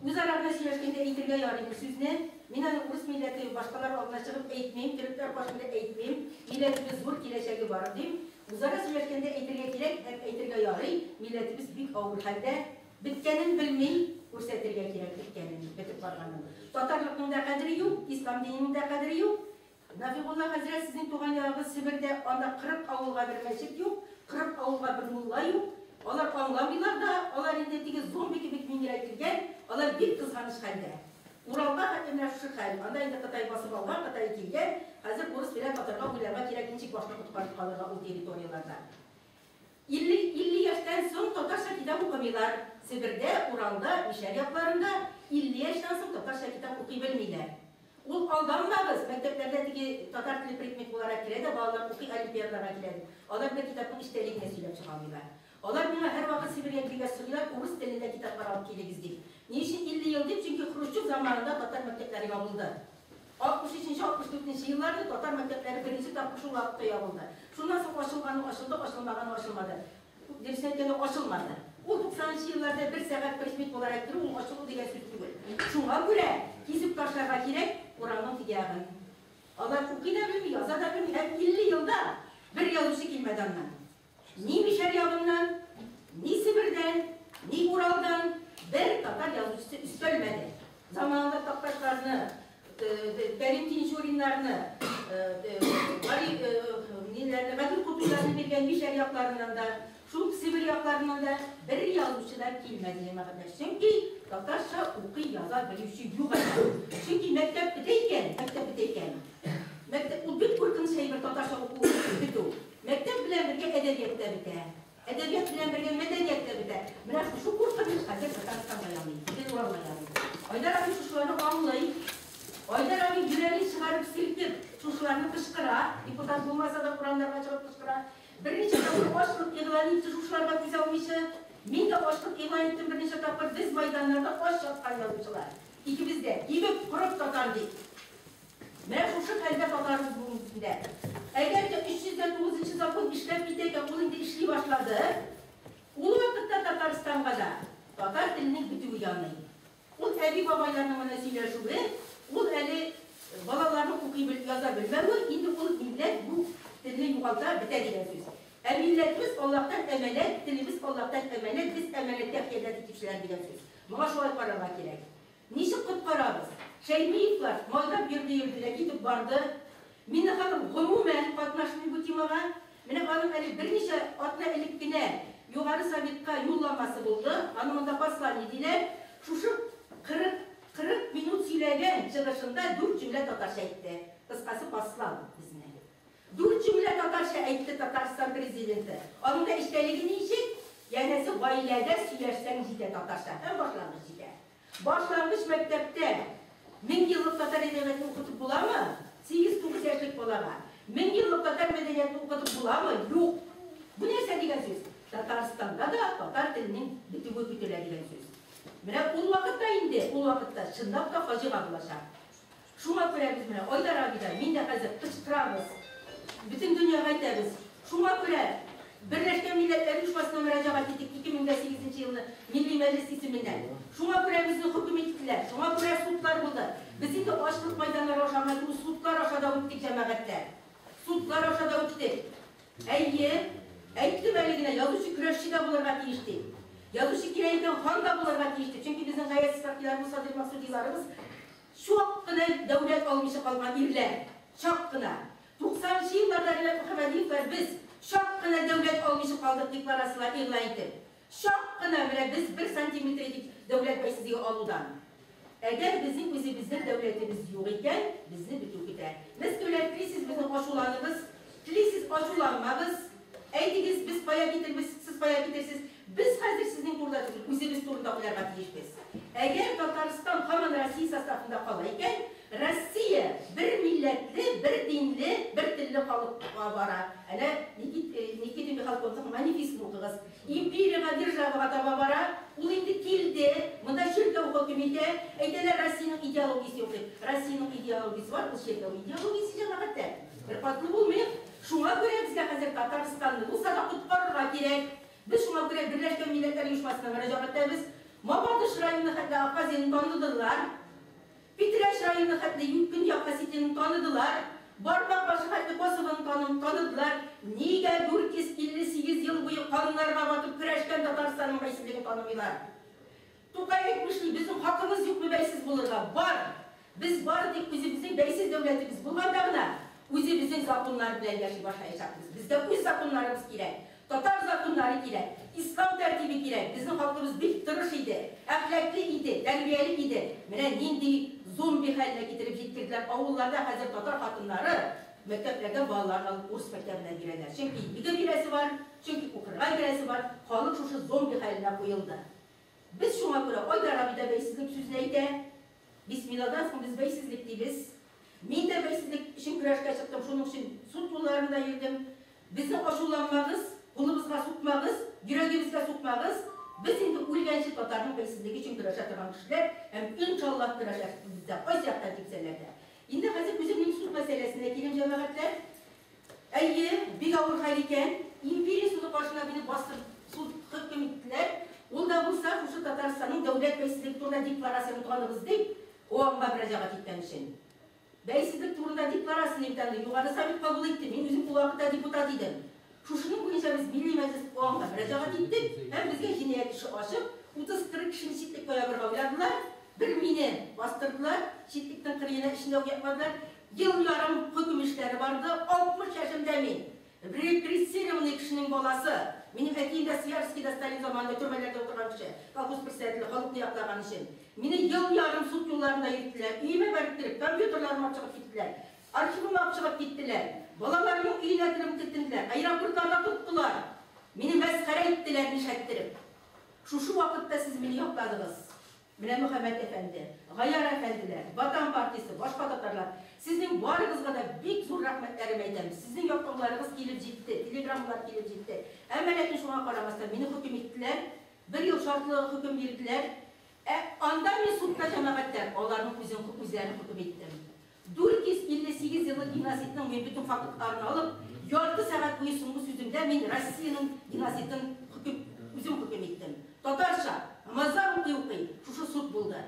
Үзара гына сөйләшкәндә әйтергә ярый бу сүзне. Мин аны урыс милләте, башкалар алдына чыгып әйтмим, төрекләр каршында әйтмим. Милләтебез зур, киләчәге бар, дим. Үзара сөйләшкәндә әйтергә кирәк һәм әйтергә ярый, милләтебез бик авыр хәлдә. Беткәнен белми, күрсәтергә кирәк беткәнен, бетеп барганын. Татарлыкның да кадере юк, ислам диненең дә кадере юк. Нафигулла хәзрәт, сезнең туган ягыгыз Себердә, анда 40 авылга бер мәчет юк, 40 авылга бер мулла юк. Алар аңламыйлар да, алар инде теге зомби кебек миңгерәйтелгән, алар бик кызганыч хәлдә. Уралга хәтле менә шушы хәл, анда инде Кытай басып алган, Кытай килгән, хәзер урыс белән татарга уйларга кирәк, ничек башны коткарып калырга ул территорияләрдә. 50, 50 яшьтән соң татарча китап укымыйлар. Себердә, Уралда, Мишәр якларында 50 яшьтән соң татарча китап укый белмиләр. Ул алданмагыз, мәктәпләрдә теге татар теле предмет буларак керә дә, балалар укый, олимпиадаларга килә дип. Алар бер китапның эчтәлеген дә сөйләп чыга алмыйлар. Алар миңа һәрвакыт Себергә килгәч сорыйлар, урыс телендә китаплар алып килегез дип. Ни өчен 50 ел дип, чөнки Хрущев заманында татар мәктәпләре ябылды. 63 нче, 64 нче елларны татар мәктәпләре беренче тапкыр шул вакытта ябылды. Шуннан соң ачылганы ачылды, ачылмаганы ачылмады. Дөресен әйткәндә, ачылмады. Ул 90 нчы елларда бер сәгать предмет буларак керү, ул ачылу дигән сүз түгел. Шуңа күрә кисеп ташларга кирәк урамның теге ягын. Алар укый да белми, яза да белми һәм 50 елда бер язучы килмәде аннан. Ни Мишәр ягыннан, ни Себердән, ни Уралдан бер татар язучысы өстәлмәде. Заманында Такташларны, Кәрим Тинчуриннарны, Гали ниләрне, Гадел Кутуйларны биргән Мишәр якларыннан да, шул Себер якларыннан да бер язучы да килмәде, җәмәгатьләр. Чөнки татарча укый, яза белүче юк әле. Чөнки мәктәп бетә икән, мәктәп бетә икән. Мәктәп, ул бик куркыныч әйбер татарча уку бетү. Мәктәп белән бергә әдәбият та бетә. Әдәбият белән бергә мәдәният тә бетә. Менә шушы куркыныч хәзер Татарстанга яный, Идел Уралга яный. Айдар абый шушыларны аңлый. Айдар абый йөрәген чыгарып селкеп, шушыларны кычкыра. Депутат булмаса да урамнарга чыгып кычкыра. Берничә тапкыр ачлык игълан итте шушыларга түзә алмыйча. Мин дә ачлык игълан иттем берничә тапкыр. Без майданнарда ач яткан язучылар. Икебез дә кибеп, корып татар дип. Менә шушы хәлдә татарыбыз бүгенге көндә. Әгәр дә 309 нчы закон эшләп китә икән, ул инде эшли башлады. Ул вакытта Татарстанга да татар теленең бетүе яный. Ул әби-бабайларның гына сөйләшүе, ул әле балаларның укый бел, яза белмәве, инде ул милләт бу телне югалта, бетә дигән сүз. Ә милләтебез Аллаһтан әманәт, телебез Аллаһтан әманәт, без әманәткә хыянәт итүчеләр дигән сүз. Моңа шулай карарга кирәк. Ничек коткарабыз? Шәймиевлар майлап йөрде-йөрде дә китеп барды. Миннеханов гомумән катнашмый бу темага. Менә аның әле берничә атна элек кенә Югары Советка юлламасы булды. Аны монда послание диләр. Шушы 40, 40 минут сөйләгән чыгышында дүрт җөмлә татарча әйтте. Кыскасы, послал безне. Дүрт җөмлә татарча әйтте Татарстан президенты. Аның да эчтәлеге ничек? Янәсе, гаиләдә сөйләшсәң җитә татарча. Һәм башлангыч җитә. Башлангыч мәктәптә 1000 еллык татар әдәбиятын укытып буламы? 8-9 яшьлек балага. 1000 еллык татар мәдәниятын укытып буламы? Юк. Бу нәрсә дигән сүз? Татарстанда да татар теленең бетүе көтелә дигән сүз. Менә ул вакытта инде, ул вакытта чынлап та фаҗига булачак. Шуңа күрә без менә Айдар абый да, мин дә хәзер кычкырабыз. Бөтен дөньяга әйтәбез. Шуңа күрә Берләшкән Милләтләр Оешмасына мөрәҗәгать иттек 2008 елны Милли Мәҗлес исеменнән. Шуңа күрә безне хөкем иттеләр. Шуңа күрә судлар булды. Без инде ачлык майданнары аша гына түгел, судлар аша да үттек, җәмәгатьләр. Судлар аша да үттек. Әйе, әйттем әле генә, язучы көрәшче дә булырга тиеш дип. Язучы кирәк икән хан да булырга тиеш дип. Чөнки безнең Гаяз Исхакыйларыбыз, Садыйк Максудиларыбыз чак кына дәүләт алмыйча калган ирләр. Чак кына. 90 нчы елларда Ринат Мөхәммәдиевләр без чак кына дәүләт алмыйча калдык декларацияләр игълан итеп. Чак кына менә без бер сантиметр идек дәүләт бәйсезлеге алудан. Әгәр безнең үзебезнең дәүләтебез юк икән, безне бетү көтә. Мәскәүләр, телисез безне ачуланыгыз, телисез ачуланмагыз. Әйтегез, без кая китербез, сез кая китерсез. Без хәзер сезнең турыда түгел, үзебез турында уйларга тиешбез. Әгәр Татарстан һаман Россия составында кала икән, Россия бер милләтле, бер динле, бер телле халыкка бара. Әнә Никит, Никита Михалковның манифестын укыгыз. Империягә, державага таба бара. Ул инде килде. Монда чиркәү хөкем итә. Әйтәләр, Россиянең идеологиясе юк дип. Россиянең идеологиясе бар, ул чиркәү идеологиясе, җәмәгатьтә. Беркатлы булмыйк. Шуңа күрә безгә хәзер Татарстанны булса да коткарырга кирәк. Без шуңа күрә Берләшкән Милләтләр Оешмасына мөрәҗәгать итәбез. Мамадыш районы хәтле Абхазияне таныдылар. Питрәч районы хәтле Көньяк Осетияне таныдылар. Бармак башы хәтле Косовоны таныдылар. Нигә 458 ел буе каннарга батып көрәшкән Татарстанның бәйсезлеген танымыйлар? Тукай әйтмешли, безнең хакыбыз юкмы бәйсез булырга? Бар! Без бары тик үзебезнең бәйсез дәүләтебез булганда гына үзебезнең законнар белән яши башлаячакбыз. Безгә үз законнарыбыз кирәк. Татар законнары кирәк. Ислам тәртибе кирәк. Безнең халкыбыз бик тырыш иде, әхлаклы иде, тәрбияле иде. Менә нинди зомби хәленә китереп җиткерделәр. Авылларда хәзер татар хатыннары мәктәпләрдә балаларын алып урыс мәктәбенә бирәләр. Чөнки йөге бирәсе бар, чөнки укырга бирәсе бар. Халык шушы зомби хәленә куелды. Без шуңа күрә Айдар абый да бәйсезлек сүзен әйтә. Бисмилладан соң без бәйсезлек дибез. Мин дә бәйсезлек өчен көрәшкә чыктым, шуның өчен суд юлларында йөрдем. Безне ачуланмагыз, кулыбызга сукмагыз, йөрәгебезгә сукмагыз. Без инде үлгәнче татарның бәйсезлеге өчен көрәшә торган кешеләр һәм иншаллаһ көрәшәбез дә, кайсы яктан типсәләр дә. Инде хәзер үземнең суд мәсьәләсенә килим, җәмәгатьләр. Әйе, бик авыр хәл икән. Империя суды каршына мине бастырып суд хөкем иттеләр. Ул да булса, шушы Татарстанның дәүләт бәйсезлеге турында декларацияне таныгыз дип, ООНга мөрәҗәгать иткән өчен. Бәйсезлек турында декларацияне бит аны Югары Совет кабул итте. Мин үзем ул вакытта депутат идем. Шушының буенча без Милли Мәҗлес ООНга мөрәҗәгать иттек һәм безгә җинаять эше ачып, 30-40 кешене читлеккә ябырга уйладылар. Бер мине бастырдылар, читлекнең кырыена эчендә үк япмадылар. Ел ярым хөкем эшләре барды. 60 яшемдә мин. Репрессированный кешенең баласы. Минем әтием дә Свияжскийда Сталин заманында төрмәләрдә утырган кеше, колхоз председателе, халыкны яклаган өчен. Мине ел ярым суд юлларында йөрттеләр, өемә барып кереп, компьютерларымны алып чыгып киттеләр, архивымны алып чыгып киттеләр, балаларымның өенә кереп тентенделәр, аэропортларда тоттылар. Мине мәсхәрә иттеләр нишләттереп. Шушы вакытта сез мине якладыгыз. Менә Мөхәммәт әфәнде, Гаяр әфәнделәр, Ватан партиясе, башка татарлар, сезнең барыгызга да бик зур рәхмәтләрем әйтәм. Сезнең яклауларыгыз килеп җитте, телеграммалар килеп җитте. Әмма ләкин шуңа карамастан мине хөкем иттеләр, бер ел шартлы хөкем бирделәр. Ә анда мин судта җәмәгатьтә аларның үзен үзләрен хөкем иттем. 458 еллык геноцидның мин бөтен фактларын алып, ярты сәгать буе соңгы сүземдә мин Россиянең геноцидын хөкем, үзем хөкем иттем. Татарча, намазлар укый-укый, шушы суд булды.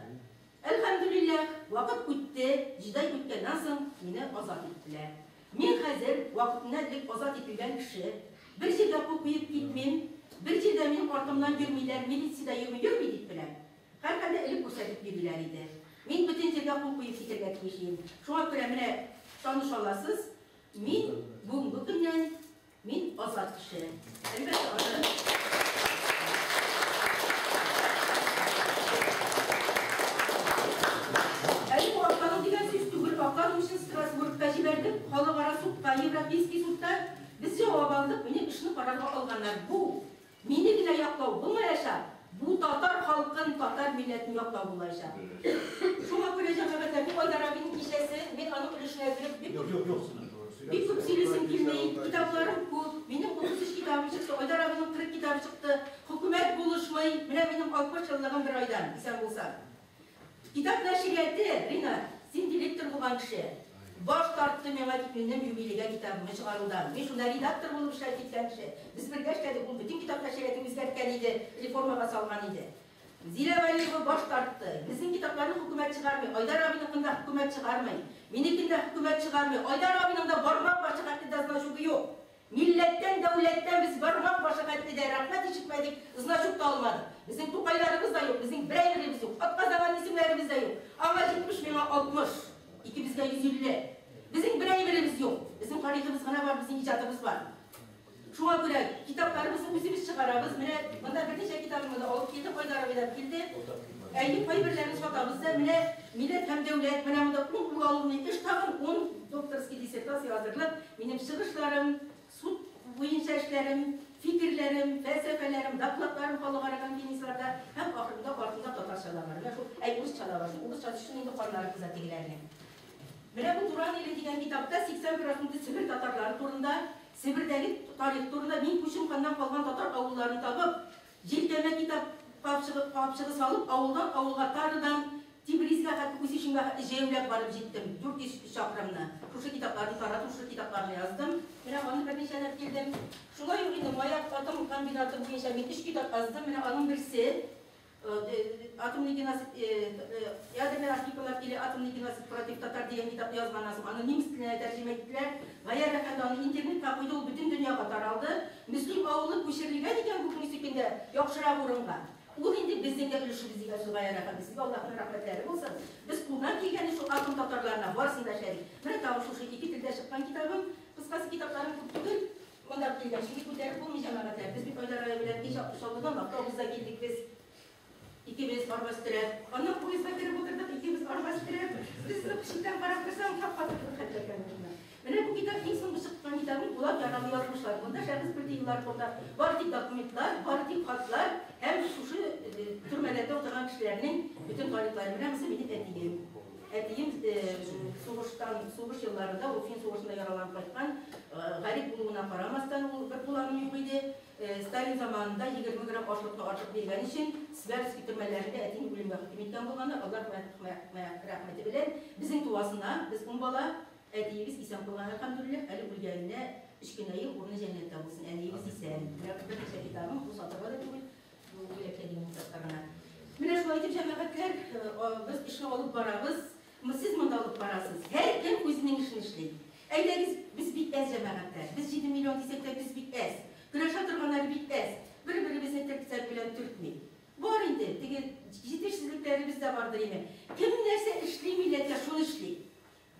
Әлхәмдүлилләһ, вакыт үтте, җиде ай үткәннән соң мине азат иттеләр. Мин хәзер вакытыннан элек азат ителгән кеше. Бер җиргә кул куеп китмим, бер җирдә минем артымнан йөрмиләр, милиция дә йөрми, йөрми дип беләм. Һәрхәлдә элек күрсәтеп йөриләр иде. Мин бөтен җиргә кул куеп китәргә тиеш идем. Шуңа күрә менә таныша аласыз, мин бүгенге көннән мин азат кеше. Әлбәттә, аны Әле бу аклану дигән сүз түгел, аклану өчен Страсбургка җибәрделәр. чыгарырга алганнар. Бу мине генә яклау булмаячак, бу татар халкын, татар милләтен яклау булачак. Шуңа күрә җәмәгатьләр, бу Айдар абиның кичәсе, мин аның өлешенә кереп бик Юк, юк, бик күп сөйлисем килми, китапларым күп. Минем 33 китабым чыкты, Айдар абиның 40 китабы чыкты. Хөкүмәт булышмый. Менә минем 60 еллыгым бер айдан, исән булсам. Китап нәшрияты, Ринат, син директор булган кеше. Баш тартты миңа дип минем юбилейгә китабымны чыгарудан. Мин шунда редактор булып эшләп киткән кеше. Без бергә эшләдек, ул бөтен китап нәшриятын үзгәрткән иде, реформага салган иде. Зилә Вәлиева баш тартты. Безнең китапларны хөкүмәт чыгармый. Айдар абиныкын да хөкүмәт чыгармый. Минекен дә хөкүмәт чыгармый. Айдар абиның да бармак башы хәтле дә значогы юк. Милләттән, дәүләттән без бармак башы хәтле дә рәхмәт ишетмәдек, значок та алмадык. Безнең Тукайларыбыз да юк, безнең берәйләребез юк, атказанган исемнәребез дә юк. Аңа 70, миңа 60, икебезгә 150. Безнең берәйләребез юк. Безнең тарихыбыз гына бар, безнең иҗатыбыз бар. Шуңа күрә китапларыбызны үзебез чыгарабыз. Менә монда берничә китабымны да алып килдем, Айдар абый да килде. Әйе, кайберләрен сатабыз да. Менә милләт һәм дәүләт, менә монда 10 уголовный эш тагын 10 докторский диссертация әзерләп, минем чыгышларым, суд буенча эшләрем, фикерләрем, фәлсәфәләрем, докладларым халыкара конференцияләрдә һәм ахырында артында татарча да бар. Менә шул, әй, урысча да бар. Шул урысча өчен инде каннары кыза тегеләрнең. Менә бу Туран иле дигән китапта 80% Себер татарлары турында, Себердәге тарих турында мин Күчем ханнан калган татар авылларын табып, җилкәмә китап капчыгы салып, авылдан авылга Тарыдан Тибризгә хәтле, Үсешенгә хәтле җәяүләп барып җиттем. 400 чакрымны. Шушы китапларны таратып, шушы китапларны яздым. Менә аны берничәләп килдем. Шулай ук инде Маяк атом комбинаты буенча мин 3 китап яздым. Менә аның берсе атомный геноцид, ядерный архипелаг или атомный геноцид против татар дигән китап язганнан соң, аны немец теленә тәрҗемә иттеләр. Гаяр әфәнде аны интернетка куйды, ул бөтен дөньяга таралды. Мөслим авылы күчерелгән икән бүгенге көндә яхшырак урынга. Ул инде безнең дә өлешебез дигән сүз, Гаяр әфәнде. Сезгә Аллаһның рәхмәтләре булсын. Без кулдан килгәне шул атом татарларына барысын да эшләдек. Менә тагын шушы ике телдә чыккан китабым. Кыскасы, китапларым күп түгел. Монда килгән, чөнки күтәреп булмый җәмәгатьләр. Без бит Айдар абый белән кич Чаллыдан автобуста килдек без. Икебез арба өстерәп. Аннан поездга кереп утырдык, икебез арба өстерәп. Без читтән карап торсаң, шаккатырлык хәтле икән. Менә бу китап иң соңгы чыккан китабым, Булат яралы язмышлар. Монда шәхес культы еллар турында бары тик документлар, бары тик хатлар һәм шушы төрмәләрдә утырган кешеләрнең бөтен тарихлары. Менә монысы минем әтием. Әтием сугыштан, сугыш елларында ул фин сугышында яраланып кайткан, гарип булуына карамастан ул бер куланым юк иде. Сталин заманында 20 грамм ашлыкны артык биргән өчен Свердловский төрмәләрендә әтине үлемгә хөкем иткән булганнар. Аллаһ рәхмәте белән безнең туасына, без 10 бала, әтиебез исән калган, әлхәмдүлилләһ, әле үлгәненә 3 кенә ел, урыны җәннәттә булсын. Әниебез исән. Менә берничә китабым, бу сатырга да түгел, бу бүләккә дигән китаплар гына. Менә шулай итеп, җәмәгатьләр, без эшне алып барабыз. Сез монда алып барасыз. Һәркем үзенең эшен эшли. Әйдәгез, без бик әз җәмәгатьләр. Без 7 миллион дисәк тә, без бик әз. Көрәшә торганнар бик әз. Бер-беребезне төртсәк белән төртми. Бар инде, теге җитешсезлекләребез дә бардыр инде. Кем нәрсә эшли милләткә, шуны эшли.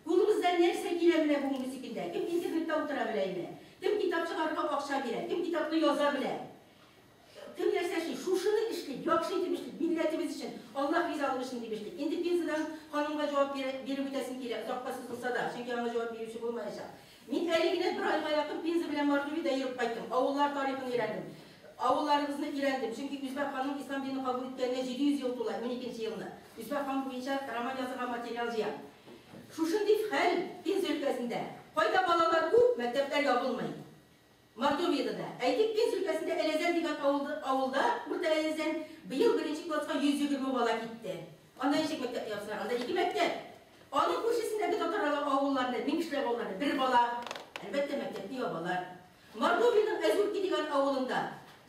Кулыбыздан нәрсә килә белә бүгенге көндә? Кем интернетта утыра белә инде? Кем китап чыгарырга акча бирә? Кем китапны яза белә? Кем нәрсә эшли? Шушыны эшли, яхшы итеп эшли, милләтебез өчен, Аллаһ ризалыгы өчен дип эшли. Инде Пензадан ханымга җавап биреп үтәсем килә, озакка сузылса да, чөнки аңа җавап бирүче булмаячак. Мин әле генә бер айга якын Пенза белән Мордовиядә йөреп кайттым. Авыллар тарихын өйрәндем. Авылларыбызны өйрәндем. Чөнки Үзбәк ханның ислам динен кабул иткәненә 700 ел тула, 12 елны. Үзбәк хан буенча роман язырга материал җыям. Шушындый хәл Пенза өлкәсендә. Кайда балалар күп, мәктәпләр ябылмый. Мордовиядә дә. Әйтик, Пенза өлкәсендә Әләзән дигән авылда, Урта Әләзән, быел беренче класска 120 бала китте. Анда ничек мәктәп ябсыннар? Анда 2 мәктәп. Аның күршесендәге татар авылларында, мең кешелек авылларында бер бала. Әлбәттә, мәктәпне ябалар. Мордовиянең Әзүрки дигән авылында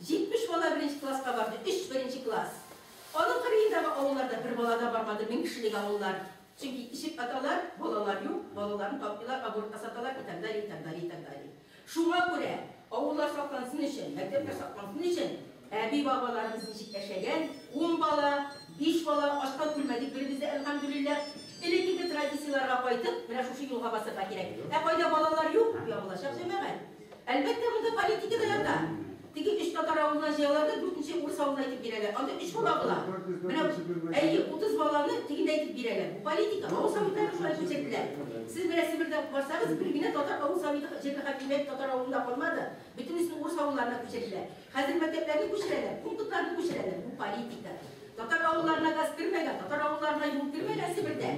70 бала беренче класска барды, 3 беренче класс. Аның кырыендагы авылларда бер бала да бармады, мең кешелек авыллар. Чөнки ишек аталар, балалар юк, балаларын тапмыйлар, абортка саталар, и так далее, и так далее, и так далее. Шуңа күрә авыллар саклансын өчен, мәктәпләр саклансын өчен, әби-бабаларыбыз ничек яшәгән, 10 бала, 5 бала ашка күрмәдек беребез дә, әлхәмдүлилләһ. Элеккеге традицияләргә кайтып, менә шушы юлга басырга кирәк. Ә кайда балалар юк, ябылачак җәмәгать. Әлбәттә, монда политика да ята. Теге 3 татар авылына җыялар да, 4нче урыс авылына әйтеп бирәләр. Анда 3 бала була. Менә әйе, 30 баланы тегендә әйтеп бирәләр. Бу политика, авыл советлары шулай күрсәттеләр. Сез менә Себердә барсагыз, бер генә татар авыл советы җирле хакимият татар авылында калмады. Бөтенесен урыс авылларына күчерделәр. Хәзер мәктәпләрне күчерәләр, пунктларны күчерәләр. Бу политика. Татар авылларына газ кермәгән, татар авылларына юл кермәгән Себердә.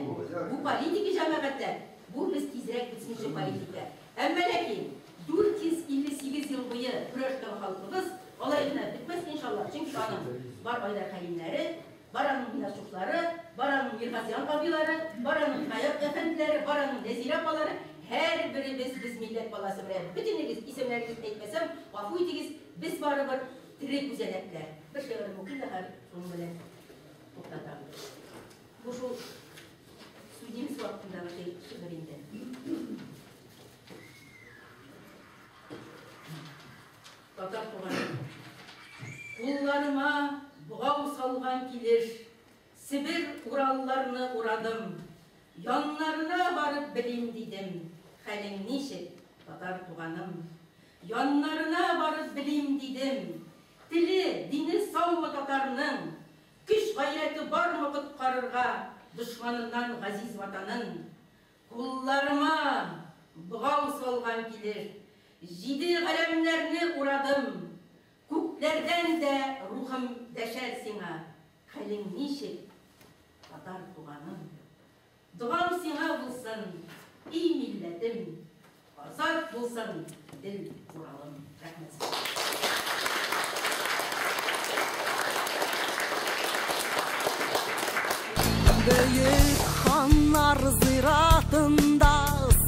Бу политика җәмәгатьләр. Бу без тизрәк бетсенче политика. Әмма ләкин 458 ел буе көрәшкән халкыбыз алай гына бетмәс иншалла. Чөнки аның бар Айдар Хәлимнәре, бар аның Минасуфлары, бар аның Миргазиян абыйлары, бар аның Хаят әфәнделәре, бар аның Нәзирә апалары, һәр беребез без милләт баласы белән. Бөтенегез исемнәрегезне әйтмәсәм, гафу итегез, без барыбер тере күзәнәкләр. Бер шигырем укыйм да хәзер шуның белән туктатам. Бу шул судимс вакытындагы шигырь инде. Татар туганым, кулларыма богау салган килеш, Себер Уралларны урадым, яннарына барып белим дидем, хәлең ничек, татар туганым? Яннарына барып белим дидем, теле, дине саумы татарның, көч гайрәте бармы коткарырга дошманыннан газиз ватанын? Кулларыма богау салган килеш, җиде галәмнәрне урадым, күкләрдән дә рухым дәшәр сиңа, хәлең ничек, татар туганым? Догам сиңа булсын, эй милләтем, азат булсын Идел Уралым. Рәхмәт сезгә. Бөек ханнар зиратында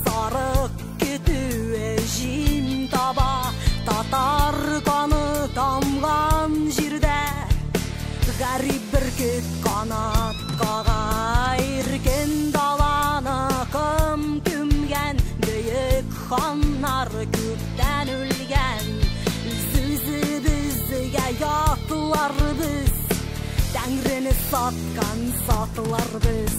сарык көтүе җим таба, татар каны тамган җирдә гарип бөркет канат кага, иркен даланы кым күмгән, бөек ханнар күптән үлгән. Сүзебезгә ятлар без, Тәңрене саткан сатлар без.